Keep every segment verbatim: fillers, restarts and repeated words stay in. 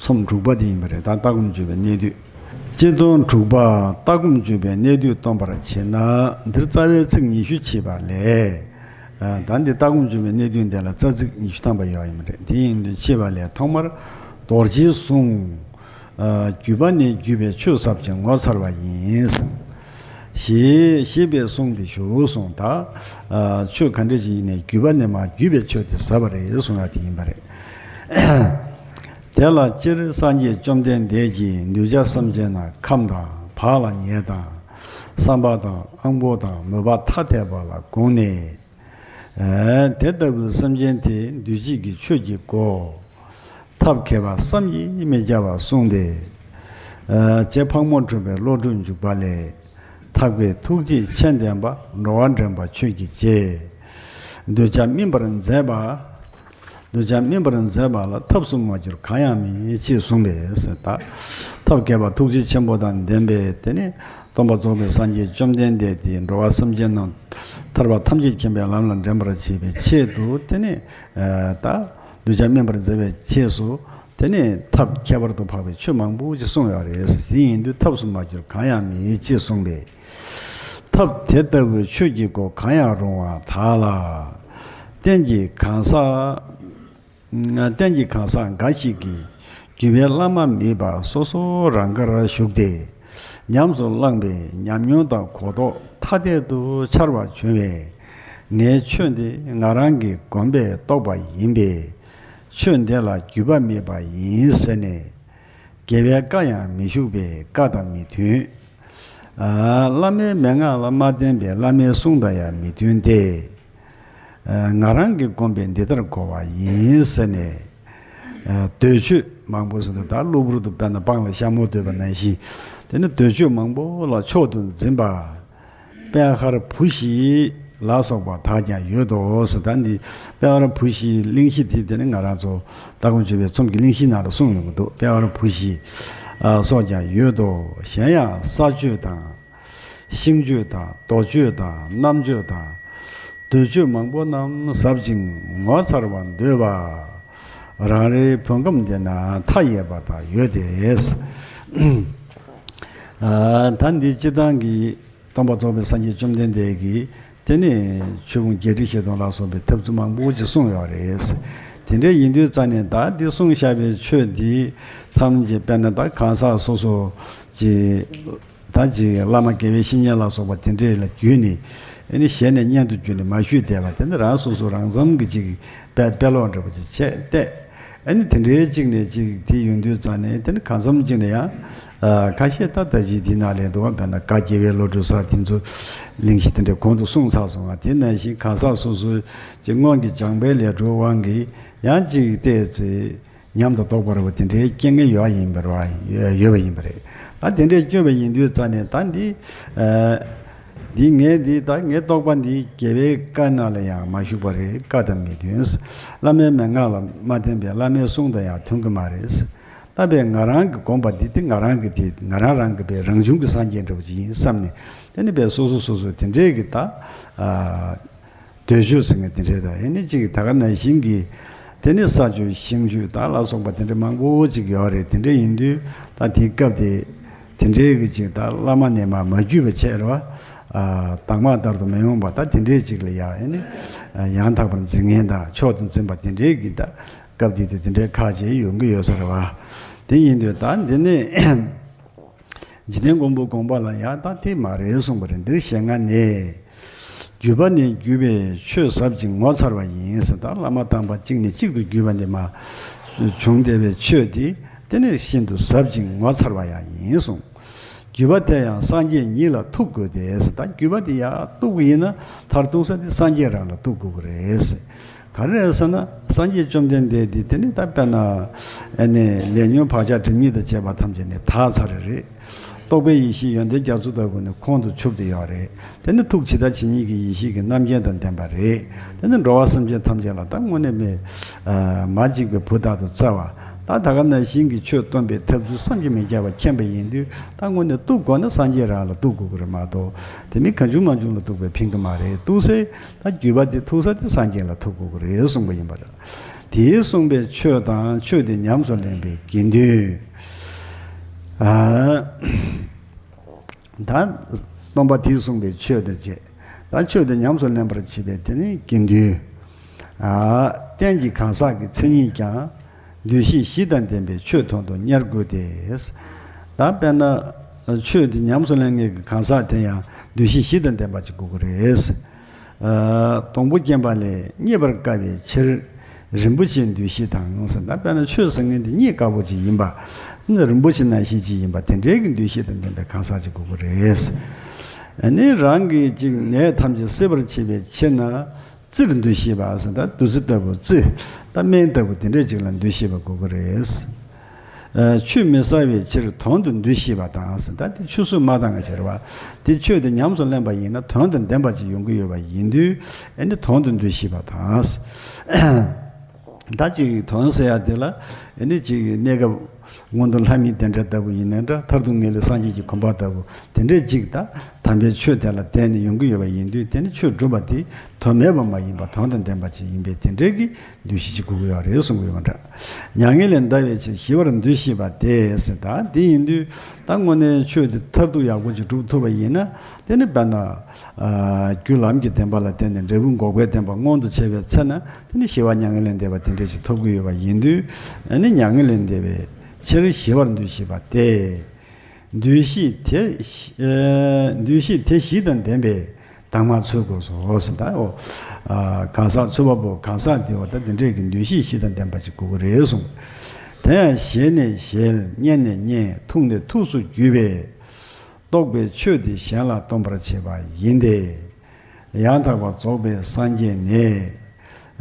ཚོམས་དྲུག་པ་དེ་ཡིན་པ་རེད། ད་ལྟ་སྒོམ་བརྗོད་པའི་གནད་བསྡུས། སྤྱིར་ཚོམས་དྲུག་པ་ལྟ་སྒོམ་བརྗོད་པའི་གནད་བསྡུས་སྟོན་པར་བྱེད་ན། འདིར་རྩ་བའི་ཚིག་ཉི་ཤུ་ཕྱེ་བ་ལས། ཨ། ད་འདི་ལྟ་སྒོམ་བརྗོད་པའི་གནད་བསྡུས་འདི་ལ་རྩ་ཚིག་ཉི་ཤུ་ཐམ་པ་ཡོད་ཡིན་པ་རེད། དེ་ཡིན་དུས་ཕྱེ་བ་ལས་ཐོག་མར་རྡོ་རྗེའི་གཟུངས། ཨ། བརྒྱུད་པ་ནས་བརྒྱུད་པའི་ཆོས་ཟབ་ཅིང་ངོ་མཚར་བ་ཡིན། ཞེས་ཞེས་པའི་གསུང་དེ་ཞུ་གསུངས། ད། ཨ། ཆོས་ག་འདྲ་ཞིག་ཡིན་ནའི་བརྒྱུད་པ་ནས་མར་བརྒྱུད་པའི་ཆོས་དེ་ཟབ་པ་རེད་གསུང་ཡ་དེ་ཡིན་པ་རེད། དེ་ལ་སྤྱིར་སངས་རྒྱས་བཅོམ་ལྡན་འདས་ཀྱིས་གདུལ་བྱ་སེམས་ཅན་རྣམས་ཁམས་དང་བག་ལ་ཉལ་དང་བསམ་པ་དང་དབང་པོ་དང་མོས་པ་ཐ་དད་པ་ལ་དགོངས་ནས། ཨ། དེ་ལྟ་བུའི་སེམས་ཅན་དེ་འདུལ་བྱེད་ཀྱི་ཆོས་ཀྱི་སྒོ་ཐབས་མཁས་པ་བསམ་གྱིས་མི་ཁྱབ་པ་གསུངས་ཏེ། ཨ། རྗེ་ཕག་མོ་གྲུ་པའི་བློ་གྲོས་འཇུག་པ་ལས། ཐབས་མཁས་ཐུགས་རྗེ་ཆེ་ལྡན་པ་འགྲོ་བ་འདྲེན་པ་ཆོས་ཀྱི་རྗེ། གདུལ་བྱ་སྨིན་པར་མཛད་པ། གདུལ་བྱ་སྨིན་པར་མཛད་པ་ལ་ཐབས་སུ་མ་གྱུར་གང་ཡང་མེད་ཅེས་གསུངས་པས་ཟེར། ད་ཐབས་མཁས་པ་ཐུགས་རྗེ་ཆེན་པོ་དང་ལྡན་པས། དེ་ནི་སྟོན་པ་རྫོགས་པའི་སངས་རྒྱས་བཅོམ་ལྡན་འདས་དེས་འགྲོ་བ་སེམས་ཅན་རྣམས་ཐར་པ་ཐམས་ཅད་མཁྱེན་པའི་ལམ་ལ་འདྲེན་པར་བྱེད་པའི་ཆེད་དུ། དེ་ནི། ཨ། ད་གདུལ་བྱ་སྨིན་པར་མཛད་པའི་ཆེད་དུ། དེ་ནི་ཐབས་ཁྱད་པར་དུ་འཕགས་པའི་ཆོས་མང་པོ་ཅིག་གསུངས་ཡོད་རེད། དེ་ཡིན་དུས་ཐབས་སུ་མ་གྱུར་གང་ཡང་མེད་ཅེས་གསུངས་པས། ཐབས་དེ་ལྟ་བུའི་ཆོས་ཀྱི་སྒོ་གང་ཡང་རུང་བ་དག་ལ། རྟེན་གྱི་གང་ཟག་རྟེན་གྱི་གང་ཟག་འགའ་ཞིག་གིས་བརྒྱུད་པའི་བླ་མ་མེད་པར་སོ་སོ་རང་དགར་ཞུགས་ཏེ། ཉམས་སུ་བླངས་པའི་ཉམས་མྱོང་དང་གོ་རྟོགས་ཐ་དད་དུ་འཆར་བར་བྱུང་བས། ངའི་ཆོས་འདི་ང་རང་གི་སྒོམ་པས་རྟོགས་པ་ཡིན་པས། ཆོས་འདི་ལ་བརྒྱུད་པ་མེད་པ་ཡིན་ཟེར་ནས། རྒྱལ་བའི་བཀའ་ཡང་མི་བཞུགས་པས་བཀའ་དང་མི་མཐུན། ཨ། བླ་མའི་མན་ངག་ལ་མ་བརྟེན་པའི་བླ་མའི་གསུང་དང་ཡང་མི་མཐུན་ཏེ། ཨ། ང་རང་གི་སྒོམ་པས་འདི་ལྟར་གོ་བ་ཡིན་ཟེར་ནས། ཨ། འདོད་སྤྱོད་མང་པོ་ཟེར་དུས། ད་གློ་བུར་དུ་དཔེར་ན་སྤང་ལ་ཤ་མོ་འདོད་པ་ནང་བཞིན། དེ་ནི་འདོད་སྤྱོད་མང་པོ་ལ་མཆོག་ཏུ་འཛིན་པ། པད་དཀར་བུ་བཞི་ལ་སོགས་པ་དག་ཀྱང་ཡོད་དོ་ཟེར། ད་འདི་པད་དཀར་བུ་བཞིའི་གླེང་གཞི་དེ། དེ་ནི་ང་རང་ཚོ་ལྟ་སྒོམ་སྤྱོད་པའི་ཚོམས་ཀྱི་གླེང་གཞིའི་ནང་ལ་གསུངས་ཡོང་གི་འདུག། པད་དཀར་བུ་བཞི། ཨ། སོགས་ཀྱང་ཡོད་དོ། གཞན་ཡང་ས་སྤྱོད་དང་། ཤིང་སྤྱོད་དང་། རྡོ་སྤྱོད་དང་། རྣམ་སྤྱོད་དང་། འདོད་སྤྱོད་མང་པོ་རྣམས་ཟབ་ཅིང་ངོ་མཚར་བར་འདོད་པ། རང་རེའི་བོད་ཁམས་འདི་ན་མཐའ་ཡས་པ་དག་ཡོད་དེ། ཨ། ད་འདི་སྤྱིར་བཏང་གི་སྟོན་པ་རྫོགས་པའི་སངས་རྒྱས་བཅོམ་ལྡན་འདས་ཀྱིས། དེ་ནས་ཆོས་ཕུང་བརྒྱད་ཁྲི་བཞི་སྟོང་ལ་སོགས་པའི་ཐབས་ཚུལ་མང་པོ་ཅིག་གསུངས་ཡོད་རེད། དེ་འདྲ་ཡིན་དུས་ཙང་ནས། ད་འདི་གསུངས་བཞག་པའི་ཆོས་འདི་ཐམས་ཅད། དཔེར་ན་ད་གང་ཟག་སོ་སོ་ཅིག། ད་ཅིག་བླ་མ་དགེ་བའི་བཤེས་གཉེན་ལ་སོགས་པ་དེ་འདྲས་ལ་བརྒྱུད་ནས། ཨ་ནི་ཞལ་ནས་སྙན་དུ་བརྒྱུད་ནས་མ་ཞུས་བསྡད་པ་དེ་ནི། རང་སོ་སོ་རང་བཙན་གྱི་ཅིག་དཔེ་དཔེ་ཀློག་འདྲ་པོ་ཅིག་བྱས་ཏེ། ཨ་ནི་དེ་འདྲའི་ཅིག་ནས་ཅིག་དེ་ཡོང་དུས་ཙང་ནས། དེ་ནི་གང་འཚམ་ཅིག་ནས་ཡང་། ཨ། ཁ་ཤས་ད་ད་ཅིག་དེ་ནང་ལས་འདུག་བ། དཔེར་ན་བཀའ་རྒྱལ་བའི་བློ་གྲོས་ཟེར་དེ་ཚོ་གླེང་གཞི་དེ་འདྲ་གོང་དུ་གསུངས་ཚར་སོང་བ། དེ་ནང་བཞིན་གང་ཟག་སོ་སོའི་ཅིག་སྔོན་གྱི་སྦྱངས་པའི་ལས་འཕྲོའི་དབང་གིས་ཡང་ཅིག་བལྟས་ཚེ། ཉམས་དང་རྟོགས་པ་རེད་པ། དེ་འདྲའི་སྐྱེ་མཁན་ཡོད་ཡིན་པ་རེད་པ། ཡོད་པ་ཡིན་པ་རེད། ད་དེ་འདྲའི་སྐྱེས་པ་ཡིན་དུས་ཙང་ནས། ད་འདི། ཨ། འདི་ངས་འདི། ད་ངའི་རྟོགས་པ་འདི་རྒྱལ་བའི་བཀའ་ནང་ལ་ཡང་མ་ཞུགས་པ་རེད། བཀའ་དང་མི་མཐུན། བླ་མའི་མན་ངག་ལ་མ་བརྟེན་པའི་བླ་མའི་གསུང་དང་ཡང་མཐུན་གྱི་མ་རེད། ད་དཔེ་ང་རང་གི་སྒོམ་པ་འདི་དེ་ང་རང་གི་དེ། ང་རང་རང་གི་དཔེ་རང་བྱུང་གི་སངས་རྒྱས་འདྲ་པོ་ཅིག་ཡིན་བསམ་ནས། དེ་ནི་དཔེ་སོ་སོ་སོ་སོ་དེ་འདྲའི་གི། ད། ཨ། འདོད་སྤྱོད་ཟེར་མཁན་དེ་འདྲས་དང་། ཨ་ནི་ཅིག་ད་ག་ནང་བཞིན་གྱི། དེ་ནི་ས་སྤྱོད་ཤིང་སྤྱོད་དང་ལ་སོགས་པ་དེ་འདྲ་མང་པོ་ཅིག་ཡོད་རེད། དེ་འདྲ་ཡིན་དུས་ད་དེའི་སྐབས་དེ། དེ་འདྲའི་གི་ཅིག་ད་བླ་མ་ནས་མར་མ་བརྒྱུད་པ་བྱས་རེད་པ། ཨ། དང་མ་ལྟར་དུ་མི་ཡོང་བ། ད་དེ་འདྲའི་ཅིག་ལ་ཡ། ཨ་ནི་ཡང་དག་པར་འཛིན་མཁན་དང་མཆོག་ཏུ་འཛིན་པ་དེ་འདྲའི་གི། ད་སྐབས་དེ་དུས་དེ་འདྲའི་ཁ་ཅིག་ཡོང་གི་ཡོད་ས་རེད་པ། དེ་ཡིན་དུས་ད་འདི་ནི། འཇིག་རྟེན་མགོན་པོའི་དགོངས་པ་ལ་ཡང་ད་དེ་མ་རེད་གསུངས་པ་རེད། འདིར་ཞེ་ལྔ་ནས། བརྒྱུད་པ་ནས་བརྒྱུད་པའི་ཆོས་ཟབ་ཅིང་ངོ་མཚར་བ་ཡིན་ཟེར། ད་བླ་མ་དམ་པ་གཅིག་ནས་གཅིག་ཏུ་བརྒྱུད་པ་ནས་མར་བྱུང་བསྡད་པའི་ཆོས་དེ། དེ་ནི་ཤིན་ཏུ་ཟབ་ཅིང་ངོ་མཚར་བ་ཡང་ཡིན་གསུངས། བརྒྱུད་པ་དེ་ཡང་སངས་རྒྱས་ཉིད་ལ་ཐུག་དགོས་ཏེ་ཟེར། ད་བརྒྱུད་པ་དེ་ཡར་གཏུགས་པ་ཡིན་ན། མཐར་གཏུགས་ས་དེ་སངས་རྒྱས་རང་ལ་གཏུགས་དགོས་ཀྱི་རེད་ཟེར། ག་རེ་རེད་ཟེར་ན། སངས་རྒྱས་བཅོམ་ལྡན་འདས་དེ། དེ་ནི་ད་དཔེར་ན། ཨ་ནི་ལས་ཉོན་བག་ཆགས་སྒྲིབ་གཉིས་དང་བཅས་པ་ཐམས་ཅད་ནི་དག་ཚར་རེད། རྟོགས་པའི་ཡེ་ཤེས་ཡོན་ཏན་རྒྱ་མཚོ་ལྟ་བུ་ནི་ཁོང་དུ་ཆུད་དེ་ཡོད་རེད། དེ་ནི་ཐུགས་ཇི་ལྟ་ཇི་སྙེད་ཀྱི་ཡེ་ཤེས་ཀྱི་རྣམ་མཁྱེན་དང་ལྡན་པ་རེད། དེ་ནི་འགྲོ་བ་སེམས་ཅན་ཐམས་ཅད་ལ་ད་དངོས་གནས་མི། ཨ། མ་འཇིགས་པའི་བུ་ལྟར་དུ་བརྩེ་བ། ད་ད་ག་ནང་བཞིན་གྱི་ཆོས་སྟོན་པའི་ཐབས་ཚུལ་བསམ་གྱིས་མི་ཁྱབ་པ་མཁྱེན་པ་ཡིན་དུས། ད་དངོས་གནས་གཏུགས་དགོས་ན་སངས་རྒྱས་རང་ལ་གཏུགས་དགོས་ཀྱི་རེད་མ་གཏོགས། དེ་མིན་གང་བྱུང་མང་བྱུང་ལ་གཏུགས་པས་ཕན་གྱི་མ་རེད། གཏུགས་སའི་ད་བརྒྱུད་པ་དེ་ཐུག་ས་དེ་སངས་རྒྱས་ལ་ཐུག་དགོས་ཀྱི་རེད་གསུངས་པ་ཡིན་པ་རེད། དེས་གསུངས་པའི་ཆོས་དང་ཆོས་དེ་ཉམས་སུ་ལེན་པའི་དགེ་འདུན། ཨ། ད་སྟོང་པ་དེས་གསུངས་པའི་ཆོས་དང་བཅས། ད་ཆོས་དེ་ཉམས་སུ་ལེན་པར་བྱེད་པའི་དེ་ནི་དགེ་འདུན། ཨ། རྟེན་གྱི་གང་ཟག་གི་མཚན་ཉིད་ཀྱང་། འདུས་བྱས་བཞི་དང་ལྡན་པའི་ཆོས་དོན་དུ་གཉེར་དགོས་ཏེ། ད་དཔེར་ན་ཆོས་དེ་ཉམས་སུ་ལེན་མཁན་གྱི་གང་ཟག་དེ་ཡང་འདུས་བྱས་བཞི་དང་ལྡན་པ་ཅིག་དགོས་ཀྱི་རེད། ཨ། སྡོང་པོ་སྐྱེན་པ་ལས་རྙེད་པར་དཀའ་བའི་ཕྱིར། རིན་པོ་ཆེའི་འདུས་བྱས་དང་ཟེར། ད་དཔེར་ན་ཆོས་ཟེར་མཁན་དེ་རྙེད་དཀའ་པོ་ཅིག་ཡིན་པ། རིན་པོ་ཆེ་ནང་བཞིན་ཅིག་ཡིན་པ་དེ་འདྲའི་གི་འདུས་བྱས་དང་ལྡན་པའི་གང་ཟག་ཅིག་དགོས་ཀྱི་རེད། ཨ་ནི་རང་གི་ཅིག་ནད་ཐམས་ཅད་སེལ་བར་བྱེད་པའི་ཕྱིར་ན། རྩིར་འདུ་ཤེས་པ་ཟེར། ད་བདུད་རྩི་ལྟ་བུ་རྩི། ད་སྨན་ལྟ་བུ་དེ་འདྲས་ཅིག་ལ་འདུ་ཤེས་པ་དགོས་ཀྱི་རེད། ཨ། ཆུས་མི་ཟ་བའི་ཕྱིར་དོན་དུ་འདུ་ཤེས་པ་དང་ཟེར། ད་དེ་ཆུད་ཟོས་མ་བཏང་བ་བྱེད་པ། དེ་ཆོས་དེ་ཉམས་སུ་ལེན་པ་ཡིན་ན་དོན་དང་ལྡན་པ་ཅིག་ཡོང་གི་ཡོད་པ་ཡིན་དུས། ཨ་ནི་དོན་དུ་འདུ་ཤེས་པ་དང་། ད་ཅིག་དོན་ཟེར་ཡ་དེ་ལ། ཨ་ནི་ཅིག་གནས་སྐབས་སྔོན་དུ་ལྷ་མིའི་བདེ་འབྲས་ལྟ་བུ་ཡིན་ནའི་འདྲ། མཐར་ཐུག་ངེས་ལེགས་སངས་རྒྱས་ཀྱི་གོ་འཕང་ལྟ་བུ་དེ་འདྲས་ཅིག་ད་དམ་པའི་ཆོས་དེ་ལ་བརྟེན་ནས་ཡོང་གི་ཡོད་པ་ཡིན་དུས། དེ་ནི་ཆོས་སྒྲུབ་པ་དེ་དོན་མེད་པ་མ་ཡིན་པ་དོན་དང་ལྡན་པ་ཅིག་ཡིན་པས། དེ་འདྲའི་གི་འདུ་ཤེས་ཅིག་དགོས་ཀྱི་ཡོད་རེད་གསུང་གི་ཡོད་པ་འདྲ། མྱ་ངན་ལས་འདའ་བའི་ཕྱིར་ཞི་བར་འདུ་ཤེས་པ་དེ་ཟེར། ད་དེ་ཡིན་དུས་ད་དངོས་གནས་ཆོས་དེ་མཐར་ཐུག་ཡག་པོ་ཅིག་སྒྲུབ་ཐུབ་པ་ཡིན་ན། དེ་ནི་དཔེར་ན། ཨ། རྒྱུ་ལམ་གྱི་བདེན་པ་ལ་བརྟེན་ནས་འབྲས་བུ་འགོག་པའི་བདེན་པ་མངོན་དུ་བྱས་པའི་ཚེ་ན། དེ་ནི་ཞི་བ་མྱ་ངན་ལས་འདས་པ་དེ་འདྲས་ཅིག་ཐོབ་ཀྱི་ཡོད་པ་ཡིན་དུས། ཨ་ནི་མྱ་ངན་ལས་འདའ་བའི་ཕྱིར་ཞི་བར་འདུ་ཤེས་པ་སྟེ། འདུས་བྱས་དེ། ཨ། འདུས་བྱས་དེ་བཞི་དང་ལྡན་པའི་དྭངས་མ་འཚོལ་དགོས་སོ་ཟེར། ད་འོ། ཨ། གང་ཟག་འཚོལ་བ་པོ་གང་ཟག་དེ་བ་ད་དེ་འདྲས་ཀྱི་འདུས་བྱས་བཞི་དང་ལྡན་པ་ཅིག་དགོས་ཀྱི་རེད་གསུངས། དེ་ཡང་ཞལ་ནས་བཞེས། སྙན་ནས་སྙན། ཐུགས་ནས་ཐུགས་སུ་གྱུར་པའི། རྟོགས་པའི་ཆོས་དེ་གཞན་ལ་སྟོན་པར་བྱེད་པ་ཡིན་ཏེ། ཡང་དག་པར་རྫོགས་པའི་སངས་རྒྱས་ནས།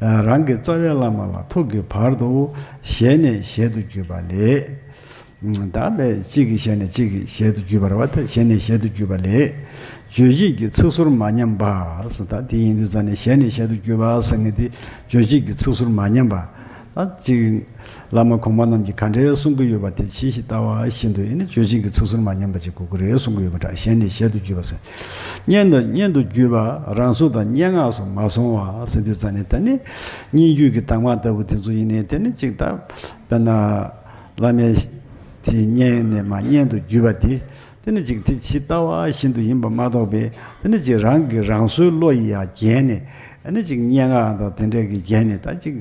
རང་གི་རྩ་བའི་བླ་མ་ལ་ཐུག་གི་བར་དུ་ཞལ་ནས་ཞལ་དུ་བརྒྱུད་པ་ལས། ད་དཔེ་གཅིག་གི་ཞལ་ནས་གཅིག་གི་ཞལ་དུ་བརྒྱུད་པ་རེད་བ། ད་ཞལ་ནས་ཞལ་དུ་བརྒྱུད་པ་ལས། རྗོད་བྱེད་ཀྱི་ཚིག་ཟུར་མ་ཉམས་པ་ཟེར། ད་དེ་ཡིན་དུས་ཙང་ནས་ཞལ་ནས་ཞལ་དུ་བརྒྱུད་པ་ཟེར་མཁན་དེ་རྗོད་བྱེད་ཀྱི་ཚིག་ཟུར་མ་ཉམས་པ། ད་གཅིག་བླ་མ་གོང་མ་རྣམས་ཀྱིས་ག་འདྲའི་གསུང་གི་ཡོད་པ་དེ་ཇི་ཞིག་ལྟ་བ་བཞིན་དུ་ཨེ་ནི་རྗོད་བྱེད་ཀྱི་ཚིག་ཟུར་མ་ཉམས་པ་ཅིག་དགོས་ཀྱི་རེད་གསུང་གི་ཡོད་པ་འདྲ། ཞལ་ནས་ཞལ་དུ་བརྒྱུད་པ་ཟེར། སྙན་དུ་སྙན་དུ་བརྒྱུད་པ་རང་གཟུགས་དང་སྙན་ངག་སོགས་མ་སོང་བ་ཟེར་དུས་ཙང་ནས། ད་ནི་སྙན་བརྒྱུད་ཀྱི་གདམས་ངག་ལྟ་བུ་དེ་ཚོ་ཡིན་ནའི་དེ་ནི་གཅིག་ད་དཔེར་ན་བླ་མའི་དེ་སྙན་ནས་མར་སྙན་དུ་བརྒྱུད་པ་དེ། དེ་ནི་གཅིག་དེ་ཇི་ལྟ་བ་བཞིན་དུ་ཡིན་པ་མ་གཏོགས་པའི། དེ་ནི་གཅིག་རང་གི་རང་བཟོའི་བློ་ཡིས་ཡར་བརྒྱན་ནས། ཨ་ནི་གཅིག་སྙན་ངག་དང་དེ་འདྲའི་གི་བརྒྱན་ནས། ད་གཅིག་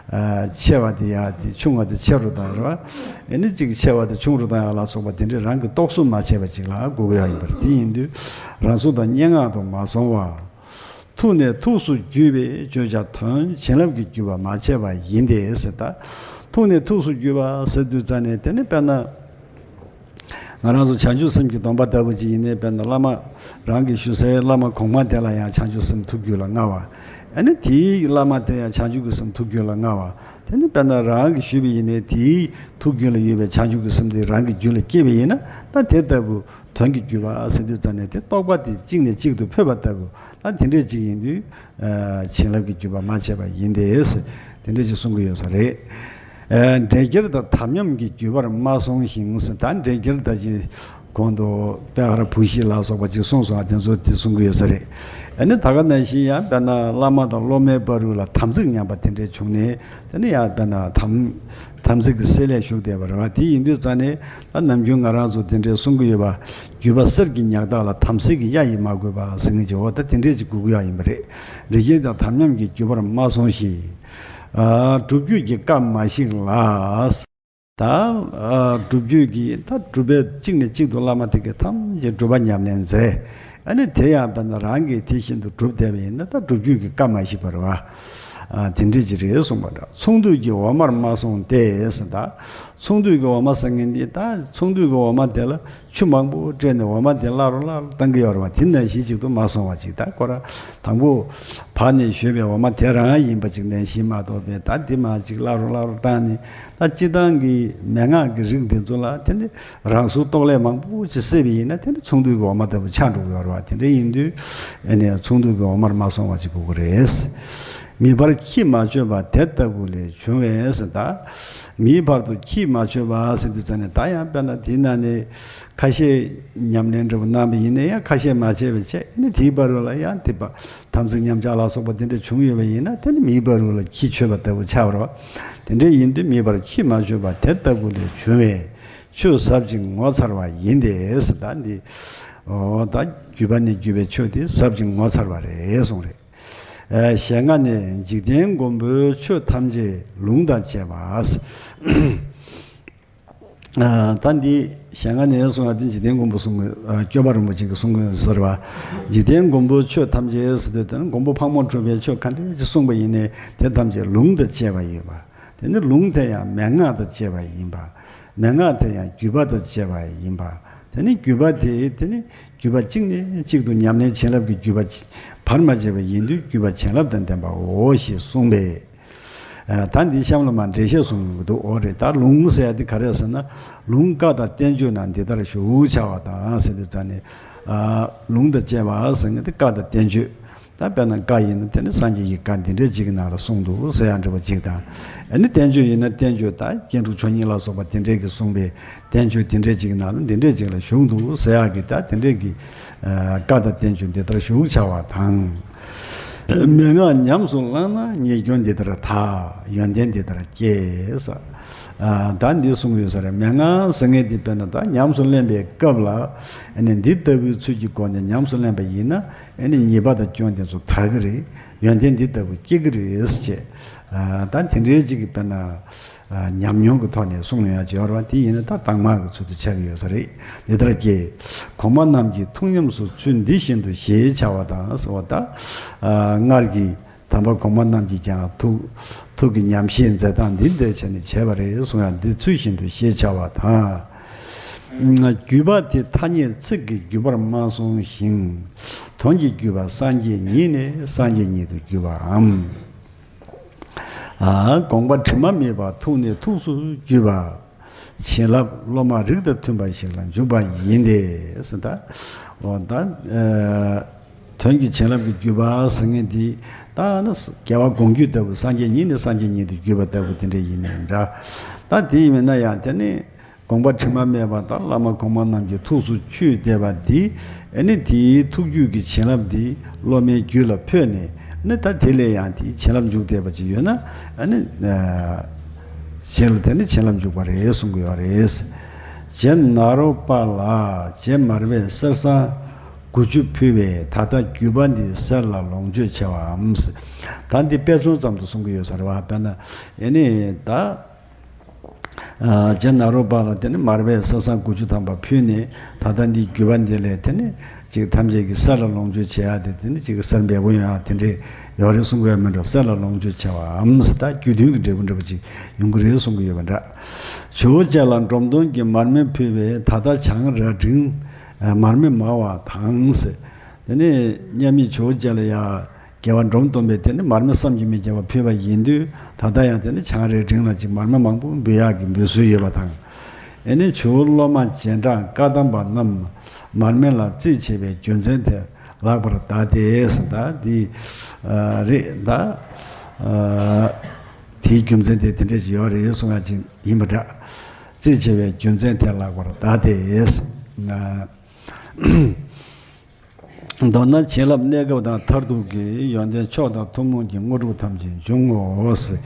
ཨ། ཆེ་བ་དེ་ཡར་དེ་ཆུང་བ་དེ་ཆེ་རུ་བཏང་རེད་བ། ཨ་ནི་གཅིག་ཆེ་བ་དེ་ཆུང་རུ་བཏང་ཡག་ལ་སོགས་པ་དེ་འདྲའི་རང་གི་རྟོག་བཟོ་མ་བྱས་པ་ཅིག་ལ་དགོས་ཀྱི་ཡོད་ཡིན་པ་རེད། དེ་ཡིན་དུས་རང་གཟུགས་དང་སྙན་ངག་ཏུ་མ་སོང་བ། ཐུགས་ནས་ཐུགས་སུ་གྱུར་པའི་བརྗོད་བྱ་དོན་བྱིན་རླབས་ཀྱི་བརྒྱུད་པ་མ་བྱས་པ་ཡིན་ཏེ་ཟེར། ད་ཐུགས་ནས་ཐུགས་སུ་གྱུར་པ་ཟེར་དུས་ཙང་ནས་དེ་ནི་དཔེར་ན། ང་རང་ཚོ་བྱང་ཆུབ་སེམས་ཀྱི་སྡོམ་པ་ལྟ་བུ་ཅིག་ཡིན་ནའི། དཔེར་ན་བླ་མ་རང་གི་ཞུ་སའི་བླ་མ་གོང་མ་དེ་ལ་ཡང་བྱང་ཆུབ་སེམས་ཐུགས་རྒྱུད་ལ་མངའ་བ། ཨ་ནི་དེའི་བླ་མ་དེ་ཡང་བྱང་ཆུབ་ཀྱི་སེམས་ཐུགས་རྒྱུད་ལ་མངའ་བ། དེ་ནི་དཔེར་ན་རང་གིས་ཞུས་པ་ཡིན་ནའི་དེའི་ཐུགས་རྒྱུད་ལ་ཡོད་པའི་བྱང་ཆུབ་ཀྱི་སེམས་དེ་རང་གི་རྒྱུད་ལ་སྐྱེས་པ་ཡིན་ན། ད་དེ་ལྟ་བུ་དོན་གྱི་བརྒྱུད་པ་ཟེར་དུས་ཙང་ནས་དེ་རྟོགས་པ་དེ་གཅིག་ནས་གཅིག་ཏུ་འཕོས་པ་ལྟ་བུ། ད་དེ་འདྲས་ཅིག་ཡིན་དུས། ཨ། བྱིན་རླབས་ཀྱི་བརྒྱུད་པ་མ་བྱས་པ་ཡིན་ཏེ། དེ་འདྲས་ཅིག་གསུང་གི་ཡོད་ས་རེད། ཨ། འབྲས་རྒྱལ་དང་དམ་ཉམས་ཀྱི་བརྒྱུད་པར་མ་སོང་ཞིང་ཟེར། ད་འབྲས་རྒྱལ་ད་ཅི་གོང་དུ་པེ་ཧར་བུ་ཤི་ལ་སོགས་པ་ཅིག་གསུངས་སོང་བ། དེ་ཚོ་དེ་གསུང་གི་ཡོད་ས་རེད། ཨ་ནི་ད་ག་ནང་བཞིན་ཡང་དཔེར་ན་བླ་མ་དང་སློབ་མའི་བར་ལ་དམ་ཚིག་ཉམས་པ་དེ་འདྲས་བྱུང་ནས། དེ་ནི་ཡང་དཔེར་ན་དམ་དམ་ཚིག་གི་སེལ་ལས་ཞུགས་བསྡད་པ་རེད་བ། དེ་ཡིན་དུས་ཙང་ནས་ད་ནམ་རྒྱུན་ང་རང་ཚོ་དེ་འདྲས་གསུང་གི་ཡོད་པ། བརྒྱུད་པ་གསེར་གྱི་ཉག་ཐག་ལ་དམ་སེལ་གྱི་གཡའ་ཡིས་མ་གོས་པ་ཟེར་མཁན་ཅིག་འོ་ད་དེ་འདྲས་ཅིག་དགོས་ཀྱི་ཡོད་ཡིན་པ་རེད། འབྲས་རྒྱལ་དང་དམ་ཉམས་ཀྱི་བརྒྱུད་པར་མ་སོང་ཞིང་། ཨ། སྒྲུབ་བརྒྱུད་ཀྱི་བཀའ་མ་བཤིག་ལ། ད། ཨ། སྒྲུབ་བརྒྱུད་ཀྱི་ད་སྒྲུབ་པའི་གཅིག་ནས་གཅིག་ཏུ་བླ་མ་དེ་གིས་ཐམས་ཅད་སྒྲུབ་པ་ཉམས་ལེན་མཛད། ཨ་ནི་དེ་ཡང་དཔེར་ན་རང་གིས་དེ་བཞིན་དུ་སྒྲུབ་བསྡད་པ་ཡིན་ན། ད་སྒྲུབ་བརྒྱུད་ཀྱི་བཀའ་མ་བཤིག་པ་རེད་བ། ཨ། དེ་འདྲས་ཅིག་རེད་གསུངས་པ་འདྲ། ཚོང་འདུས་ཀྱི་འོ་མར་མ་སོང་སྟེ་ཟེར། ད་ཚོང་འདུས་ཀྱི་འོ་མ་ཟེར་མཁན་འདི། ད་ཚོང་འདུས་ཀྱི་འོ་མ་དེ་ལ་ཆུ་མང་པོ་སྤྲད་ནས་འོ་མ་དེ་བརླག་རུ་བརླག་རུ་བཏང་གི་ཡོད་རེད་བ། དེ་ནང་བཞིན་ཅིག་ཏུ་མ་སོང་བ་ཅིག་ད་ཁོ་རང་དང་པོ་བར་ནས་བཞོས་པའི་འོ་མ་དེ་རང་ཡིན་པ་ཅིག་ནང་བཞིན་མ་གཏོགས་པའི། ད་འདི་མར་ཅིག་བརླག་རུ་བརླག་རུ་བཏང་ནས། ད་སྤྱིར་བཏང་གི་མན་ངག་གི་རིགས་འདི་ཚོ་ལ་དེ་ནི་རང་སོའི་རྟོག་ལས་མང་པོ་ཅིག་བསྲེས་པ་ཡིན་ན། དེ་ནི་ཚོང་འདུས་ཀྱི་འོ་མ་ལྟ་བུ་ཆགས་འགྲོ་གི་ཡོད་རེད་བ། དེ་འདྲ་ཡིན་དུས་ཨ་ནི་ཚོང་འདུས་ཀྱི་འོ་མར་མ་སོང་བ་ཅིག་དགོས་ཀྱི་རེད། མིའི་བར་ཁྱད་མ་ཆོད་པ་དེ་ལྟ་བུ་ལས་བྱུང་བས་ཟེར། ད་མིའི་བར་དུ་ཁྱད་མ་ཆོད་པ་ཟེར་དུས་ཙ་ནས། ད་ཡང་དཔེར་ན་དེའི་ནང་ནས་ཁ་ཤས་ཉམས་ལེན་འདྲ་བོ་གནང་བ་ཡིན་ན་ཡང་ཁ་ཤས་མ་བྱས་པ་བྱས། ཨ་ནི་དེའི་བར་དུ་ལ་ཡང་དེ་དམ་ཚིག་ཉམས་ཆག་ལ་སོགས་པ་དེ་འདྲ་བྱུང་ཡོད་པ་ཡིན་ན། དེ་ནི་མིའི་བར་དུ་ལ་ཁྱད་ཆོད་པ་ལྟ་བུ་ཆགས་པ་རེད་བ། དེ་འདྲ་ཡིན་དུས་མིའི་བར་ཁྱད་མ་ཆོད་པ་དེ་ལྟ་བུ་ལས་བྱུང་བས་ཆོས་ཟབ་ཅིང་ངོ་མཚར་བ་ཡིན་ཏེ་ཟེར། ད་འདི་འོ་ད་བརྒྱུད་པ་ནས་བརྒྱུད་པའི་ཆོས་དེ་ཟབ་ཅིང་ངོ་མཚར་བ་རེད་གསུངས་རེད། ཨ། ཞལ་སྔ་ནས་འཇིག་རྟེན་མགོན་པོའི་ཆོས་ཐམས་ཅད་ལུང་དང་བཅས་པ། ཨ། ད་འདི་ཞལ་སྔ་ནས་གསུངས་པ་དེ་འཇིག་རྟེན་མགོན་པོ་གསུང་གི། ཨ། སྐྱོབ་པ་རིན་པོ་ཆེ་གིས་གསུང་གི་ཡོད་ཟེར་བ། འཇིག་རྟེན་མགོན་པོའི་ཆོས་ཐམས་ཅད་ཟེར་དུས། དེ་ནི་མགོན་པོ་ཕག་མོ་གྲུ་པའི་ཆོས་ག་འདྲ་ཅིག་གསུངས་པ་ཡིན་ནའི་དེ་ཐམས་ཅད་ལུང་དང་བཅས་པ་ཡིན་པ། དེ་ནི་ལུང་དེ་ཡང་མན་ངག་དང་བཅས་པ་ཡིན་པ། མན་ངག་དེ་ཡང་བརྒྱུད་པ་དང་བཅས་པ་ཡིན་པ། དེ་ནི་བརྒྱུད་པ་དེ། དེ་ནི་བརྒྱུད་པ་གཅིག་ནས་གཅིག་ཏུ་ཉམས་ལེན་བྱིན་རླབས་ཀྱི་བརྒྱུད་པ་བར་མ་ཆད་པ་ཡིན་དུས། བརྒྱུད་པ་བྱིན་རླབས་དང་ལྡན་པའོ་ཞེས་གསུངས་པས། ཨ། ད་འདི་གཤམ་ལ་མར་འགྲེལ་བཤད་གསུང་གི་འདུག་འོ་རེད། ད་ལུང་ཟེར་ཡ་དེ་ག་རེ་ཟེར་ན། ལུང་བཀའ་དང་བསྟན་བཅོས་རྣམས་འདི་ལྟར་ཞུགས་བྱ་བ་དང་ཟེར་དུས་ཙ་ནས། ཨ། ལུང་དང་བཅས་པ་ཟེར་མཁན་དེ་བཀའ་དང་བསྟན་བཅོས། ད་དཔེར་ན་བཀའ་ཡིན་ན་དེ་ནི་སངས་རྒྱས་ཀྱི་བཀའ་འདི་འདྲ་ཅིག་གི་ནང་ལ་གསུངས་འདུག་ཟེར་ཡ་འདྲ་བོ་ཅིག་དང་། ཨ་ནི་བསྟན་བཅོས་ཡིན་ན་བསྟན་བཅོས། ད་སྐྱེ་འགྲོ་ཆོས་ཉིད་ལ་སོགས་པ་དེ་འདྲས་ཀྱིས་གསུངས་པའི་བསྟན་བཅོས་དེ་འདྲས་ཅིག་གི་ནང་ལ་འདི་འདྲས་ཅིག་ལ་ཞུགས་འདུག་ཟེར་ཡ་གི། ད་དེ་འདྲས་ཀྱི། ཨ། བཀའ་དང་བསྟན་བཅོས་འདི་ལྟར་ཞུགས་བྱ་བ་དང་། མན་ངག་ཉམས་སུ་བླངས་ན་ཉེས་སྐྱོན་འདི་ལྟར་དག། ཡོན་ཏན་འདི་ལྟར་སྐྱེ་ས། ཨ། ད་འདི་གསུངས་ཡོད་ས་རེད། མན་ངག་ཟེར་མཁན་དེ་དཔེར་ན་ད་ཉམས་སུ་ལེན་པའི་སྐབས་ལ། ཨ་ནི་འདི་ལྟ་བུའི་ཚུལ་གྱི་སྒོ་ནས་ཉམས་སུ་ལེན་པ་ཡིན་ན། ཨ་ནི་ཉེས་པ་དང་སྐྱོན་དེ་ཚོ་དག་གི་རེད། ཡོན་ཏན་འདི་ལྟ་བུ་སྐྱེ་གི་རེད་ཅེས། ཨ། ད་དེ་འདྲའི་ཅིག་གི་དཔེར་ན། ཨ། ཉམས་མྱོང་གི་ཐོག་ནས་གསུངས་ཡོང་ཡ་ཅིག་ཡོད་རེད་བ། དེ་ཡིན་ན་ད་དྭངས་མ་གི་ཚུལ་དུ་ཆགས་ཀྱི་ཡོད་ས་རེད། འདི་ལྟར་སྐྱེ། གོང་མ་རྣམས་ཀྱི་ཐུགས་ཉམས་སུ་ཚུལ་འདི་བཞིན་དུ་ཞེས་བྱ་བ་དང་ཟེར་བ། ད། ཨ། སྔར་གྱི་དམ་པ་གོང་མ་རྣམས་ཀྱིས་ཀྱང་ཐུགས། ཐུགས་ཀྱི་ཉམས་བཞེས་མཛད་སྟངས་འདི་འདྲ་བྱས་ནས་བྱས་པ་རེད་གསུང་ཡ་འདི་ཚུལ་བཞིན་དུ་ཞེས་བྱ་བ་དང་། བརྒྱུད་པ་དེ་ཐ་སྙད་ཚིག་གི་བརྒྱུད་པར་མ་སོང་ཞིང་། དོན་གྱི་བརྒྱུད་པ་སངས་རྒྱས་ཉིད་ནས་སངས་རྒྱས་ཉིད་དུ་བརྒྱུད་པའམ། ཨ། དགོངས་པ་དྲི་མ་མེད་པ་ཐུགས་ནས་ཐུགས་སུ་བརྒྱུད་པ། བྱིན་རླབས་སློབ་མ་རིགས་དང་མཐུན་པ་ཞིག་ལ་འཇུག་པ་ཡིན་ཏེ་ཟེར། ད། འོ་ད། ཨ། དོན་གྱི་བྱིན་རླབས་ཀྱི་བརྒྱུད་པ་ཟེར་མཁན་དེ། ད་ནི་རྒྱལ་བ་དགོངས་བརྒྱུད་ལྟ་བུ། སངས་རྒྱས་ཉིད་ནས་སངས་རྒྱས་ཉིད་དུ་བརྒྱུད་པ་ལྟ་བུ་དེ་འདྲ་ཡིན་ནའི་འདྲ། ད་དེ་ཡིན་ན་ཡང་དེ་ནི་དགོངས་པ་དྲི་མ་མེད་པ་དང་བླ་མ་གོང་མ་རྣམས་ཀྱི་ཐུགས་སུ་ཆུད་བསྡད་པ་འདི། ཨ་ནི་དེའི་ཐུགས་རྒྱུད་ཀྱི་བྱིན་རླབས་འདི་སློབ་མའི་རྒྱུད་ལ་འཕོས་ནས། ཨ་ནི་ད་དེ་ལས་ཡང་དེའི་བྱིན་རླབས་འཇུག་བསྡད་པ་ཅིག་ཡོད་ན། ཨ་ནི། ཨ། གཞན་ལ་དེ་ནི་བྱིན་རླབས་འཇུག་པ་རེད་གསུང་གི་ཡོད་རེད། རྗེ་ནཱ་རོ་པ་ལ་རྗེ་མར་པས་གསེར་སྲང་དགུ་བཅུ་ཕུལ་བས། ད་ལྟ་བརྒྱུད་པ་འདི་གསེར་ལ་ལོངས་སྤྱོད་ཆེ་བའམ། ད་འདི་དཔེ་མཚོན་ཙམ་དུ་གསུང་གི་ཡོད་ས་རེད་བ། དཔེར་ན་ཨེ་ནི་ད། ཨ། རྗེ་ནཱ་རོ་པ་ལ་དེ་ནི་མར་པས་གསེར་སྲང་དགུ་བཅུ་ཐམ་པ་ཕུལ་ནས། ད་ལྟ་འདི་བརྒྱུད་པ་འདི་ལས་དེ་ནི་ཅིག་ཐམས་ཅད་ཀྱིས་གསེར་ལ་ལོངས་སྤྱོད་བྱེད་ཡ་དེ། དེ་ནི་ཅིག་གསེར་འབེལ་པོ་ཡོང་ཡ་དེ་འདྲས་ཡོད་རེད་གསུང་གི་ཡོད་མེད་འགྲོ། གསེར་ལ་ལོངས་སྤྱོད་ཆེ་བའམ་ཟེར། ད་རྒྱུ་མཐུན་གྱི་འབྲས་བུ་འདྲ་པོ་ཅིག་ཡོང་གི་རེད་གསུང་གི་ཡོད་པ་འདྲ། ཇོ་བོ་རྗེ་ལ་འབྲོམ་སྟོན་གྱིས་མར་མེ་ཕུལ་བས། ད་ལྟ་བྱང་རྭ་སྒྲེང་མར་མེ་མང་བ་དང་ཟེར། དེ་ནས་མཉམ་མེད་ཇོ་བོ་རྗེ་ལ་ཡ། རྒྱལ་བ་འབྲོམ་སྟོན་པས་དེ་ནི་མར་མེ་བསམ་གྱིས་མི་ཁྱབ་པ་ཕུལ་བ་ཡིན་དུས། ད་ལྟ་ཡང་དེ་ནི་བྱང་རྭ་སྒྲེང་ལ་ཅིག་མར་མེ་མང་པོ་འབུལ་ཡག་གི་འབུལ་སྲོལ་ཡོད་པ་དང་། ཨེ་ནི་ཇོ་བོ་སློབ་མ་རྗེས་འབྲང་བཀའ་གདམས་པ་རྣམས་མར་མེ་ལ་རྩིས་ཆེ་བའི་རྒྱུ་མཚན་དེ་ལགས་པར་གདའ་སྟེ་ཟེར། ད་འདི་རེད། ད་དེའི་རྒྱུ་མཚན་དེ་དེ་འདྲ་ཞིག་ཡོད་རེད་གསུང་ཡ་ཅིག་ཡིན་པ་འདྲ། རྩིས་ཆེ་བའི་རྒྱུ་མཚན་དེ་ལགས་པར་གདའ་སྟེ། མདོར་ན་བྱིན་རླབས་གནས་སྐབས་དང་མཐར་ཐུག་གི་ཡོན་ཏན་མཆོག་དང་ཐུན་མོང་གི་དངོས་གྲུབ་ཐམས་ཅད་འབྱུང་ངོ་ཟེར།